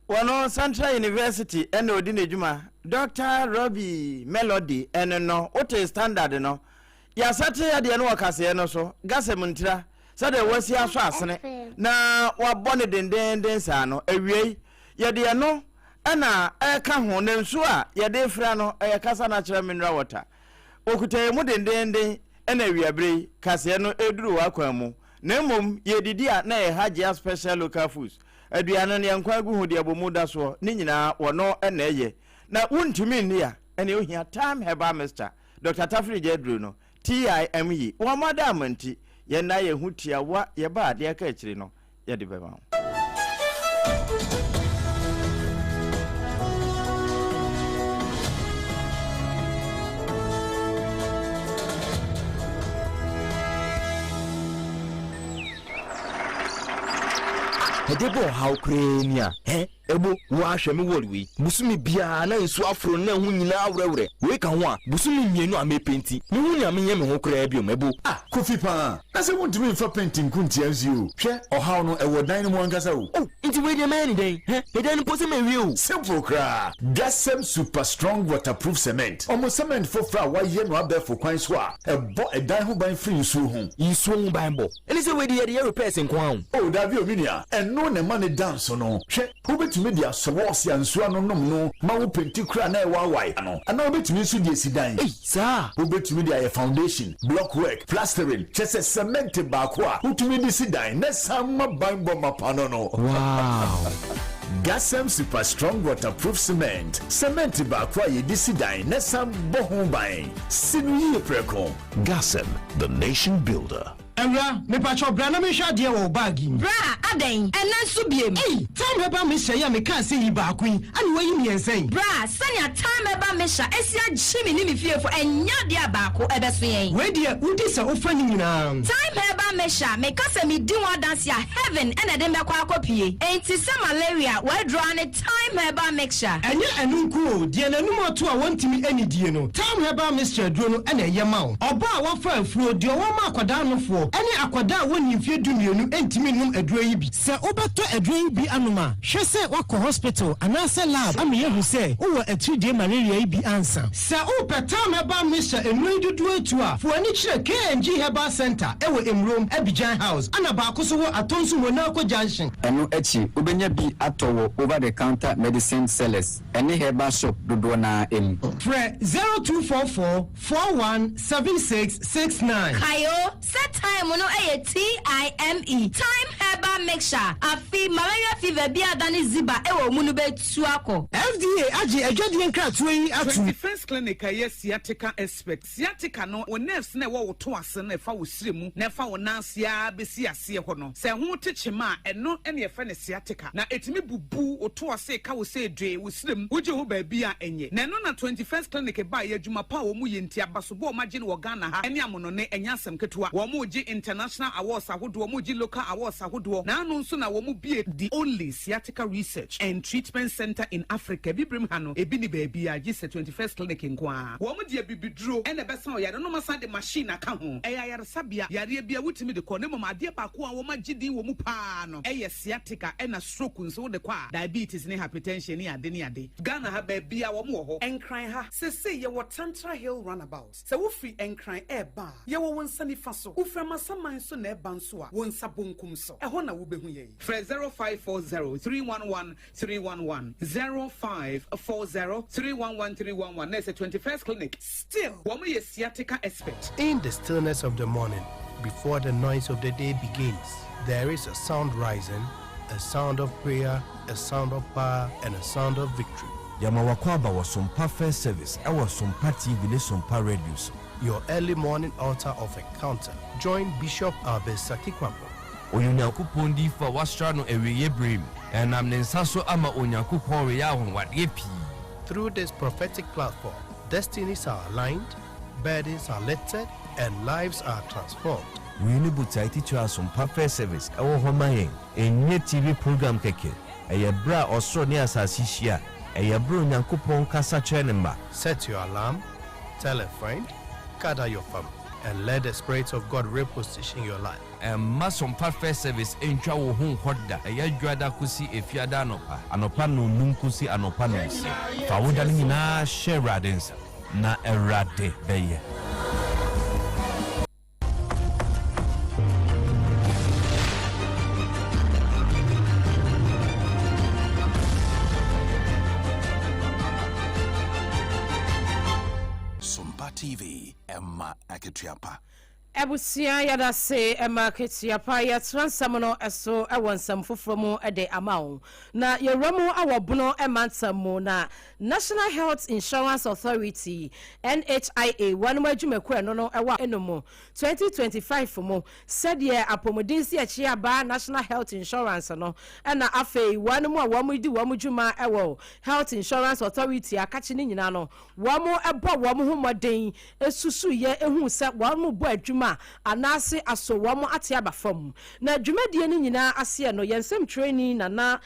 Wɔno Central University na ɔdi n'adwuma. Doctor Robbie Melody ɛno no, wote standard no. Yɛasɛte adeɛ no wɔ kaseɛ no so, Gasɛm ntira, sɛdeɛ wɔasi asɔ asene na wɔabɔ no dendeenden saa no. Awiei, yɛde ɛno na ɛreka ho, na nsuo a yɛde refra no, ɛyɛ kasa natural mineral water. Wɔkuta yɛn mu dendeenden na awiaberɛ yi, kaseɛ no reduru w'akwan mu. Na mmom, yɛredidi a na ɛyɛ Hajia Special Local Foods. Aduane no, deɛ nkwan gu ho, deɛ abomu da soɔ, ne nyinaa wɔno na ɛyɛ. Na wontumi nni a, ɛnneɛ wohia Thyme Herbal Mixture, Dɔkta Tafiri gya aduro no, TIME, wɔn adaama nti, yɛn nna yɛn ho tiawa, yɛba a, deɛ aka akyire no, yɛde bɛma wo. Ɛde bɔ ɔhaw koraa ni a, hɛ, ɛbo, wo ara hwɛ me wall wei, bosome biara na nsuo aforo na ɛho nyinaa awerɛwerɛ, wei ka ho a, bosome mmienu a mepenti, menhu nea menyɛ me ho koraa biom, ɛbo. Ah, Kofi paa, na sɛ wontumi mfa penti nko ntia nsuo o, hwɛ, ɔhaw no, ɛwɔ dan no mu ankasa o. Oh, nti wei deɛ mɛyɛ no dɛn, hɛ, me dan no mpo sɛ mawie o. Simple koraa, Gasem Super Strong Waterproof Cement, wɔn cement foforɔ a wɔayɛ no abɛɛfo kwan so a ɛbɔ ɛdan ho ban firi nsuo ho. Nsuo ho banbɔ? Ɛne sɛ wei de yɛde yɛ repairs nko ara o. Oh dabi o me nua, ɛno na ɛma no da nso no. Hwɛ, wobɛtumi de asɔ wɔɔse a nsuo ano nom no ma wo penti koraa na ɛwaawae ano, anaa wobɛtumi nso de asi dan. Ei, saa? Wobɛtumi de ayɛ foundation, block work, plastering, kyerɛ sɛ cement baako a wotumi de si dan na ɛsan ma banbɔ mapa no no. Wow! Gasem Super Strong Waterproof Cement, cement baako a yɛde si dan na ɛsan bɔ ho ban. Si no yie prɛko. Gasem, the nation builder. Awura, mepakyɛw bra na menhwɛ adeɛ wɔ wo bag yi mu. Bra, adɛn? Ɛnnɛ nso biem? Ei! Thyme Herbal Mixture yi a mekaa sɛ yi baako yi, ɛna woayi mmiɛnsa yi? Bra, sɛnea Thyme Herbal Mixture asi agye me ne me fiefo, ɛnyɛ adeɛ a baako ɛbɛso yɛn. Wei deɛ, wodi sɛ wofa ne nyinaa. Thyme Herbal Mixture, meka sɛ medi ho adanse a, heaven na ɛde me bɛkɔ akɔpue. Enti sɛ malaria, w'aduro ara ne Thyme Herbal Mixture. Ɛnyɛ ɛno nko o, deɛ n'anum ato a wɔntumi nnidie no, Thyme Herbal Mixture aduro no na ɛyɛ ma wo. Ɔbaa a wafa afuro, deɛ ɔwɔ ma akwadaa nofoɔ. awofoɔ ne akwadaa a wɔnnii mfeɛ 12 ntumi nnom aduro yi bi. Sɛ wobɛtɔ aduro yi bi anom a, hwɛ sɛ woakɔ hospital anaasɛ lab ama yɛahu sɛ wowɔ atiridie malaria yi bi ansa. Sɛ wopɛ Thyme Herbal Mixture nnuro yi dodoɔ atu a, fa w'ani kyerɛ KNG Herbal Centre wɔ Emurom, Abidjan House, ɛna baako nso wɔ Atonsu Monaco Junction. Ɛno akyi, wobɛnya bi atɔ wɔ over the counter medicine sellers ne herbal shop dodoɔ no ara mu. Frɛ 0244 41 76 69. Kae o, sɛ thyme no yɛ TIME, Thyme Herbal Mixture, afe malaria fever bi a adane ziba wɔ wo mu no bɛtu akɔ. FDA agye adwadie nkratoɔ yi atom. 21st Clinic a ɛyɛ sciatica expert. Sciatica no, wo nerves no a ɛwɔ wo to ase no a ɛfa wo srɛ mu na ɛfa wo nan ase ara bɛsi aseɛ hɔ no, sɛ ɛho te kyema a, ɛno na yɛfrɛ no sciatica. Na ɛtumi bubu wo to ase ka wo sɛ dwee, wo srɛ mu, wogye ho baabi a ɛnyɛ. Na ɛno na 21st Clinic baeɛ, adwuma pa a wɔn yɛ nti, abasobɔ a wɔagye no wɔ Ghana ha ne amonɔne, ɛnyɛ asɛm ketewa. Wɔregye international awards ahodoɔ, wɔregye local awards ahodoɔ, na ano nso na wɔbue the only Sciatica Research and Treatment Centre in Africa, Abibirem ha no, ebi nni baabiara gye sɛ 21st Clinic nko ara. Wɔn de abibiduro na ɛbɛsa ɔyare no na wɔasan de machine aka ho. Ɛyɛ ayaresabea, yareɛ biara wotumi de kɔ na mmom adeɛ baako a wɔagye din wɔ mu pa ara no yɛ sciatica ɛna stroke nso wode kɔ a, diabetes ne hypertension ne ade ne ade. Ghana ha baabiara wɔn wɔ hɔ. Nkran ha, seesei yɛwɔ Tantra Hill Runabout. Sɛ wofiri Nkran reba a, yɛwɔ wo nsa nifa so. Wofiri Amasaman nso na ɛreba nso a, wo nsa bonkum so. Ɛhɔ na wobɛhu yɛn. Frɛ 0540 311 311, 0540 311 311 na ɛsɛ 21st Clinic. Still, wɔn yɛ sciatica expert. In the stillness of the morning, before the noise of the day begins, there is a sound rising, a sound of prayer, a sound of power, and a sound of victory. Yɛma w'akwaaba wɔ Sompa First Service ɛwɔ Sompa TV ne Sompa Radio so. Your early morning altar of encounter. Join Bishop Albert Sakikwampo. Ɔyɛ Onyankopɔn diyifo a wɔasra no awieeɛ berɛ mu, na ɛnam ne nsa so ama Onyankopɔn reyɛ anwanwadeɛ pii. Through this prophetic platform, destinies are aligned, burdens are lifted, and lives are transformed. Wei ne botae titire a Asompa First Service wɔ hɔ ma yɛn. Ɛnyɛ TV program kɛkɛ. Ɛyɛ berɛ a ɔsoro ne asase hyia. Ɛyɛ berɛ a Onyankopɔn kasa kyerɛ ne mma. Set your alarm, tell a friend, gather your family, and let the Spirit of God reposition your life. Mma Sompa First Service ntwa wo ho nkɔ da. Ɛyɛ Dwoada kosi Efiada anɔpa. Anɔpa nnɔnnum kosi anɔpa nnɔnsia. Fa wo da no nyinaa hyɛ Awurade nsa, na Awurade bɛyɛ. Sompa TV, ɛma akatua pa. Abusua yɛdase ma akatua pa yɛtra nsɛm no so wɔ nsɛm foforɔ mu de ama wo na yɛwura mu wɔ bono mantam mu na National Health Insurance Authority NHIA wɔnom adwumakuo ɛno no ɛwɔ ɛno mu 2025 mu sɛdeɛ apɔmuden si akyi aba National Health Insurance no ɛna afei wɔnom a wɔn di wɔn dwuma ɛwɔ Health Insurance Authority akakye no nyinaa no wɔn bɔ wɔn ho mmɔden susuiɛ huu sɛ wɔrebɔ adwuma anaase aso wɔn ate aba fam. Na dwumadie no nyinaa aseɛ no, yɛn nsɛmtwerɛni Nana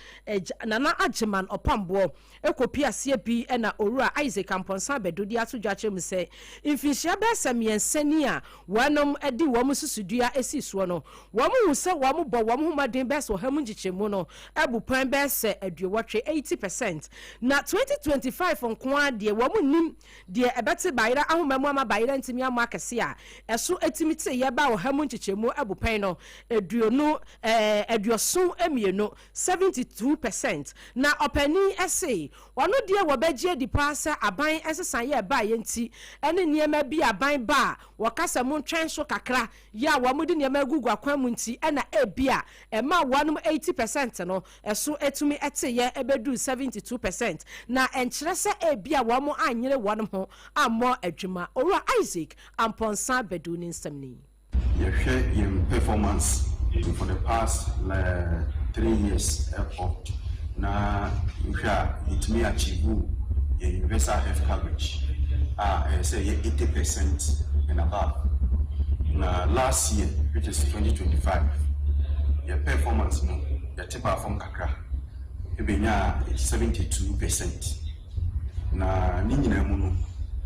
Nana Agyeman Ɔpamboɔ kɔpie aseɛ bi na Owura Isaac Amponsah Badu de ato dwa kyerɛ mu sɛ mfinhyia bɛyɛ sɛ mmiɛnsa ni a wɔnom de wɔn susudua sii soɔ no, wɔn hu sɛ wɔbɔ wɔn ho mmɔden bɛyɛ sɛ ɔha mu nkyekyɛmu no abu pɛn bɛyɛ sɛ aduowɔtwe, 80%, na 2025 nko ara deɛ wɔn nnim Deɛ ɛbɛte bayerɛ ahoma mu ama bayerɛ ntumi ammɔ akɛseɛ a ɛso tumi teeɛ ba ɔha mu nkyekyɛmu abupɛn no aduonu ɛɛ 72, 72%. Na ɔpanin se ɔno deɛ wɔbɛgye adi paa sɛ aban nsesaeɛ a ɛbaeɛ nti ne nneɛma bi a aban ba a wɔka sɛ montwɛn so kakra yɛ a wɔde nneɛma agugu akwan mu nti na ebia ɛmaa wɔnom 80% no so tumi teeɛ bɛduruu 72%, na ɛnkyerɛ sɛ ebia wɔn anyere wɔn ho ammɔ adwuma. Owura Isaac Amponsah Badu ne nsɛm ni. Yɛhwɛ yɛn performance for the past 3 years ɛkɔ na wohwɛ a, yɛtumi achieve yɛn universal health coverage a ɛyɛ sɛ ɛyɛ 80% and above. Na last year, which is 2025, yɛ performance no yɛte baa fam kakra, ɛbɛnya 72%. Na ne nyinaa mu no,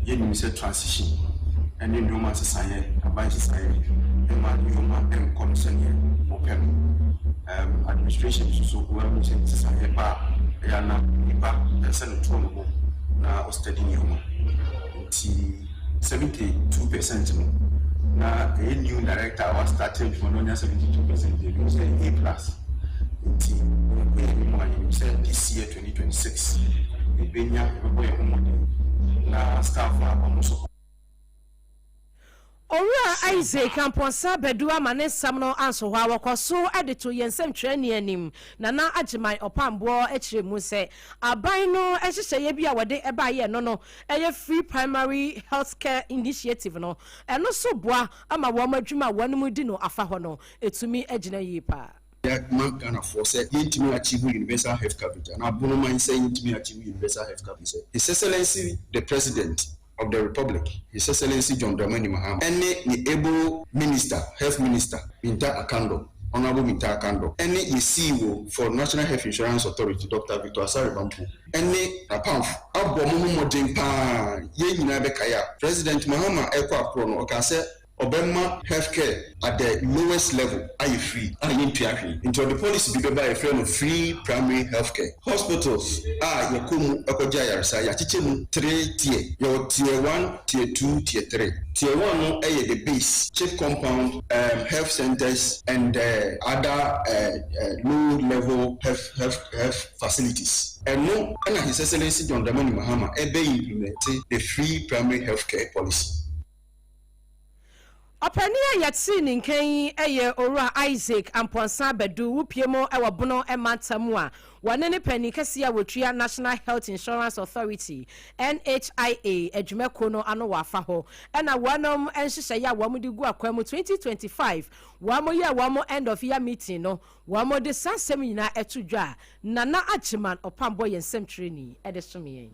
yɛnim sɛ transition ɛne nneɛma nsesaeɛ, aban nsesaeɛ. ɛma nneɛma nkɔ no sɛdeɛ wɔpɛ no. Um, administration nso so wɔahu sɛ nsesaeɛ ba a, ɛyɛ a na nipa pɛ sɛ no to ne bo na ɔstudy nneɛma. Nti 72% no, na ɛyɛ new director a wastart adwuma na ɔnya 72% deɛ, ebinom sɛ A plus. Nti yɛkɔ yɛn anim a, yɛnim sɛ this year 2026 yɛbɛnya, yɛbɛbɔ yɛn ho mmɔden na staff a wɔn nso Owura Isaac Amponsah Badu ama ne nsɛm no anso hɔ a, wɔkɔ so de to yɛn nsɛmtwerɛni anim, Nana Agyeman Ɔpamboɔ kyerɛ mu sɛ aban no nhyehyɛeɛ bi a wɔde baeɛ no no yɛ Free Primary Health Care Initiative no, ɛno nso boa ma wɔn adwuma a wɔnom di no afa hɔ no tumi gyina yie paa. Ma Ghanafoɔ sɛ yɛntumi achieve universal health coverage anaa Bonoman sɛ yɛntumi achieve universal health coverage sɛ His Excellency the President of the Republic, His Excellency John Dramani Mahama ɛne ne able Minister, Health Minister, Minta Akandor, Honourable Minta Akandor, ɛne yɛ CEO for National Health Insurance Authority, Doctor Victor Asare Bampo, ɛne n'apamfo abɔ mo ho mmɔden paa. Yɛn nyinaa bɛkae a President Mahama ɛrekɔ akorɔ no, ɔkaa sɛ ɔbɛma health care at the lowest level ayɛ free a yɛntua hwee. Nti ɔde policy bi bɛba a yɛfrɛ no free primary health care. Hospitals a yɛkɔ mu kɔgye ayaresa, yɛakyekyɛ mu three tier. Yɛwɔ tier one, tier two, tier three. Tier one no yɛ the base, chip compound, um, health centres and other low level health health health facilities. Ɛno na His Excellency John Dramani Mahama ɛbɛ implement the free primary health care policy. Ɔpanin a yɛtee ne nka yi yɛ Owura Isaac Amponsah Badu, wopue mu wɔ Bono mantam mu a wɔne ne panin kɛseɛ a wɔtua National Health Insurance Authority, NHIA, adwumakuo no ano wɔ afa hɔ na wɔnom nhyehyɛeɛ a wɔn de gu akwan mu 2025 wɔn yɛɛ wɔn end of year meeting no wɔn de saa nsɛm nyinaa to dwa a Nana Agyeman Ɔpambɔ yɛn nsɛmtwerɛni de som yɛn.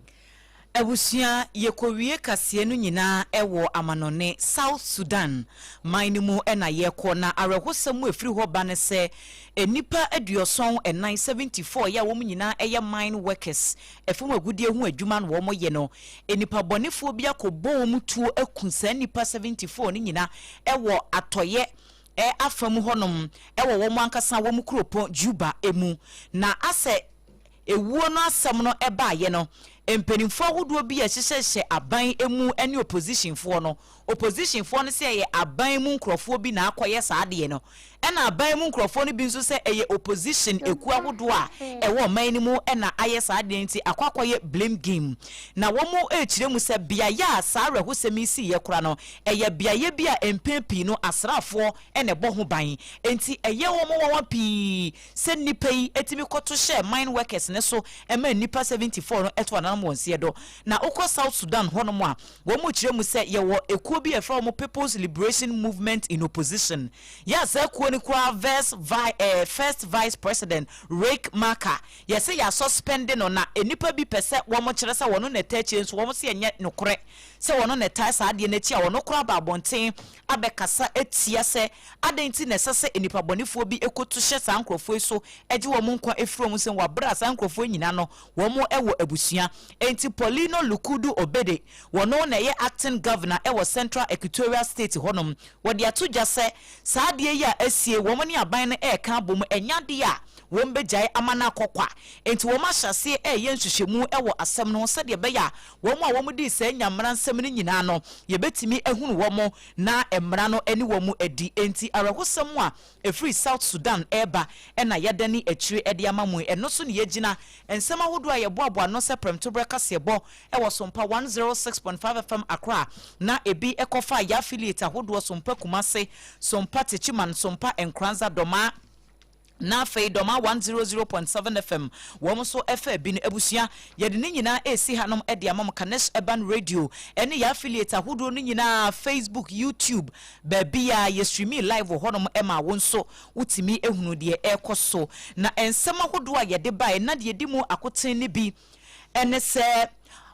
Abusua, yɛkɔwie kaseɛ no nyinaa wɔ amanɔne, South Sudan, man no mu na yɛkɔ, na awerɛhosɛm mu ɛfiri hɔ ba ne sɛ, nnipa aduɔsɔn nnan, 74, yɛ a wɔn nyinaa yɛ mine workers, fam agudeɛ ho adwuma na wɔyɛ no, nnipa bɔnefoɔ bi akɔbɔ wɔn tuo aku saa nnipa 74 no nyina wɔ atɔeɛ afa mu hɔnom wɔ wɔn ankasa wɔn kuropɔn Juba mu. Na asɛ Ewuo no asɛm no baeɛ no, mpaninfoɔ ahodoɔ bi a ɛhyehyɛhyɛ aban mu ne oppositionfoɔ no, oppositionfoɔ no sɛ ɛyɛ aban mu nkorɔfoɔ bi na akɔyɛ saa adeɛ no, ɛna aban mu nkorɔfoɔ no bi nso sɛ ɛyɛ opposition ekuo ahodoɔ a ɛwɔ ɔman no mu na ayɛ saa adeɛ no nti akɔ akɔyɛ blame game. Na wɔn rekyerɛ mu sɛ beaeɛ a saa awerɛhosɛm yi siiɛ koraa no, ɛyɛ beaeɛ bi a mpɛn pii no asraafoɔ na ɛbɔ ho ban, enti ɛyɛ wɔn nwanwa pii sɛ nnipa yi tumi kɔto hyɛɛ mine workers no so ma nnipa 74 no to ananam wɔn seɛ do. Na wokɔ South Sudan hɔnom a, wɔn kyerɛ mu sɛ yɛwɔ ekuo bi a yɛfrɛ wɔn People's Liberation Movement in Opposition. Yɛ a saa kuo no koraa verse vi eh, first vice president Riek Machar, yɛse yɛasuspɛnde no na nnipa bi pɛ sɛ wɔn kyerɛ sɛ wɔn na ɛtaa akyire nso wɔn se ɛnyɛ nokorɛ sɛ wɔn na ɛtaa saa adeɛ no akyi a wɔn koraa aba abɔnten abɛkasa atia sɛ adɛn nti na ɛsɛ sɛ nnipa bɔnefoɔ bi kɔtu hyɛ saa nkurɔfoɔ yi so gye wɔn nkwa firi wɔn nsam wɔ berɛ a saa nkurɔfoɔ yi nyinaa no wɔn wɔ abusua. Enti Paulino Lukudu Obede, wɔno na ɛyɛ acting governor wɔ Central Equatorial State hɔnom, wɔde ato dwa sɛ saa adeɛ yi a asie wɔn ne aban no reka abom ɛnyɛ adeɛ a wɔn bɛgyae ama no akɔ kwa. Enti wɔn ahyɛ aseɛ reyɛ nhwehwɛmu wɔ asɛm no ho sɛdeɛ ɛbɛyɛ a wɔn a wɔdii saa nyammara nsɛm no nyinaa no, yɛbɛtumi ahunu wɔn na mmara no ne wɔn adi. Enti awerɛhosɛm a ɛfiri South Sudan reba na yɛadane akyire de ama mo yi. Ɛno so na yɛgyina. Nsɛm ahodoɔ a yɛboaboa ano sɛ prɛmtoberɛ kaseɛbɔ wɔ Sompa 106.5 FM Accra na ebi kɔfaa yɛn affiliate ahodoɔ Sompa Kumase, Sompa Techiman, Sompa Nkoranza, Dɔmaa, Na afei Dɔma 100.7 FM wɔn nso faa bi no abusua. Yɛde ne nyinaa resi hanom de ama mo, Kanesh Urban Radio ne yɛn affiliate ahodoɔ no nyinaa, Facebook, YouTube, baabiara yɛ streaming live wɔ hɔnom ma wo nso wotumi hunu deɛ ɛrekɔ so. Na nsɛm ahodoɔ a yɛde baeɛ na deɛ ɛdi mu akoten no bi ne sɛ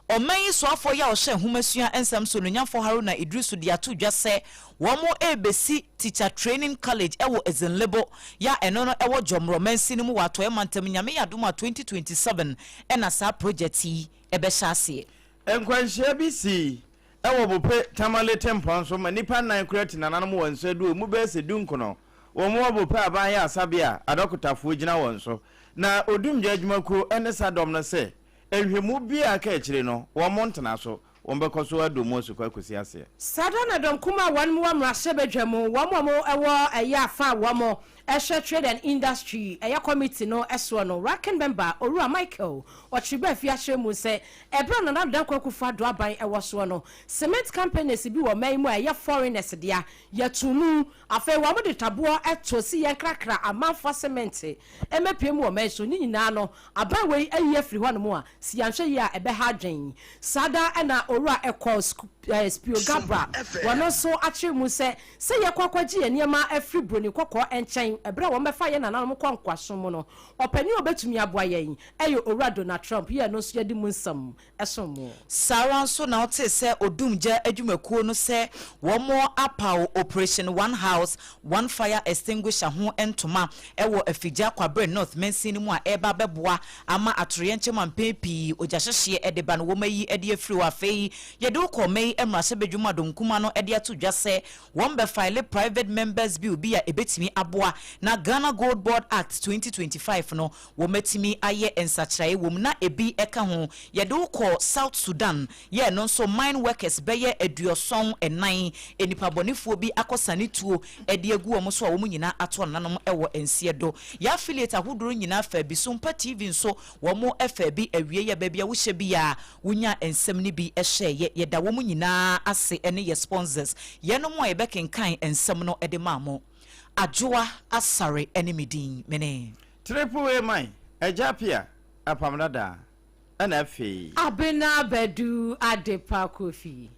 ɔman yi soafoɔ yi a ɔhyɛ nhomasua nsɛm so, Onuonyamfoɔ Haruna Iddrisu de ato dwa sɛ wɔrebɛsi Teacher Training College wɔ Ezinlebo, yɛ a ɛno no ɛwɔ Jɔmrɔ mansini mu wɔ Atɔeɛ Mantam. Nyame yɛ adom a 2027 na saa project yi bɛhyɛ aseɛ. Nkwanhyia bi sii. wɔ Bope Tamale tempɔn so ma nnipa nnan kura ti nananom wɔ nsa du emu bɛyɛ sɛ dunkono. Wɔn wɔ Bope aban ayaresabea a adɔkotafoɔ gyina wɔn so. Na Odumgya adwumakuo ne Sadɔm no se nhwɛmu biara a aka akyire no wɔn ntena so, wɔn bɛkɔ so adɔ mu asukɔ akɔsi aseɛ. Saa da na dɔm kumaa a wɔn wɔ mmarahyɛbadwa mu, wɔn a wɔwɔ ɛyɛ afa a wɔn hwɛ Trade and Industry ɛyɛ committee no soɔ no, Ranking Member Owura Michael Ɔkyereba akyerɛ mu sɛ ɛberɛ a Nana Addo Dankwa Akufo-Addo aban wɔ soɔ no, cement companies bi wɔ ɔman yi mu a ɛyɛ foreigners dea, yɛtoo mu. Afei wɔn de taboɔ to si yɛn krakra amanfoɔ cement mmɛpue mu wɔ ɔman yi so. Ne nyinaa no, aban wei ayi afiri hɔnom a, si yɛanhwɛ yie a ɛbɛha adwen. Saa da na Owura Ekow Spio Gabra, wɔno nso akyerɛ mu sɛ, sɛ yɛkɔ akɔgye yɛn nneɛma afiri Broni Kɔkɔɔ nkyɛn ɛberɛ a wɔbɛfa yɛn nananom kɔ nkoasom mu no, ɔpanin a ɔbɛtumi aboa yɛn yɛ Owura Donald Trump, yɛ ɛno nso yɛde mu nsɛm som mo. Saa ara nso na ɔtee sɛ odumgya adwumakuo no sɛ wɔapaw Operation One House, One Fire Extinguisher ho ntoma wɔ Afigya Kwabre North mansin no mu a ɛreba abɛboa ama atoyerɛnkyɛm a mpɛn pii ogyahyehyeɛ de ba no wɔayi de afiri hɔ. Afei yɛde wo kɔ ɔma yi mmarahyɛbadwam a Dɔm no de ato dwa sɛ wɔbɛfaele Private Members Bill bi a ɛbɛtumi aboa na Ghana Gold Board Act 2025 no wɔatumi ayɛ nsakyeraeɛ wɔ mu na ebi ka ho. Yɛde wo kɔ South Sudan, yɛ ɛno nso mine workers bɛyɛ aduɔsɔn nnan, nnipa bɔnefoɔ bi akɔsane tuo de agu wɔn so a wɔn nyinaa ato ananom wɔ nseɛ do. Yɛ affiliate ahodoɔ nyinaa faa bi, Sompa TV nso wɔn faa bi awieɛ, baabi a wohyɛ biara wonyaa nsɛm no bi hyɛeɛ. Yɛda wɔn nyinaa ase ne yɛ sponsors, yɛnom a yɛbɛkenkan nsɛm no de maa mo. Adwoa Asare ne me din, mene. Triple A man, Agya Appiah, Apam Dada, ɛna afei. Abena Badu Adepa Kofi.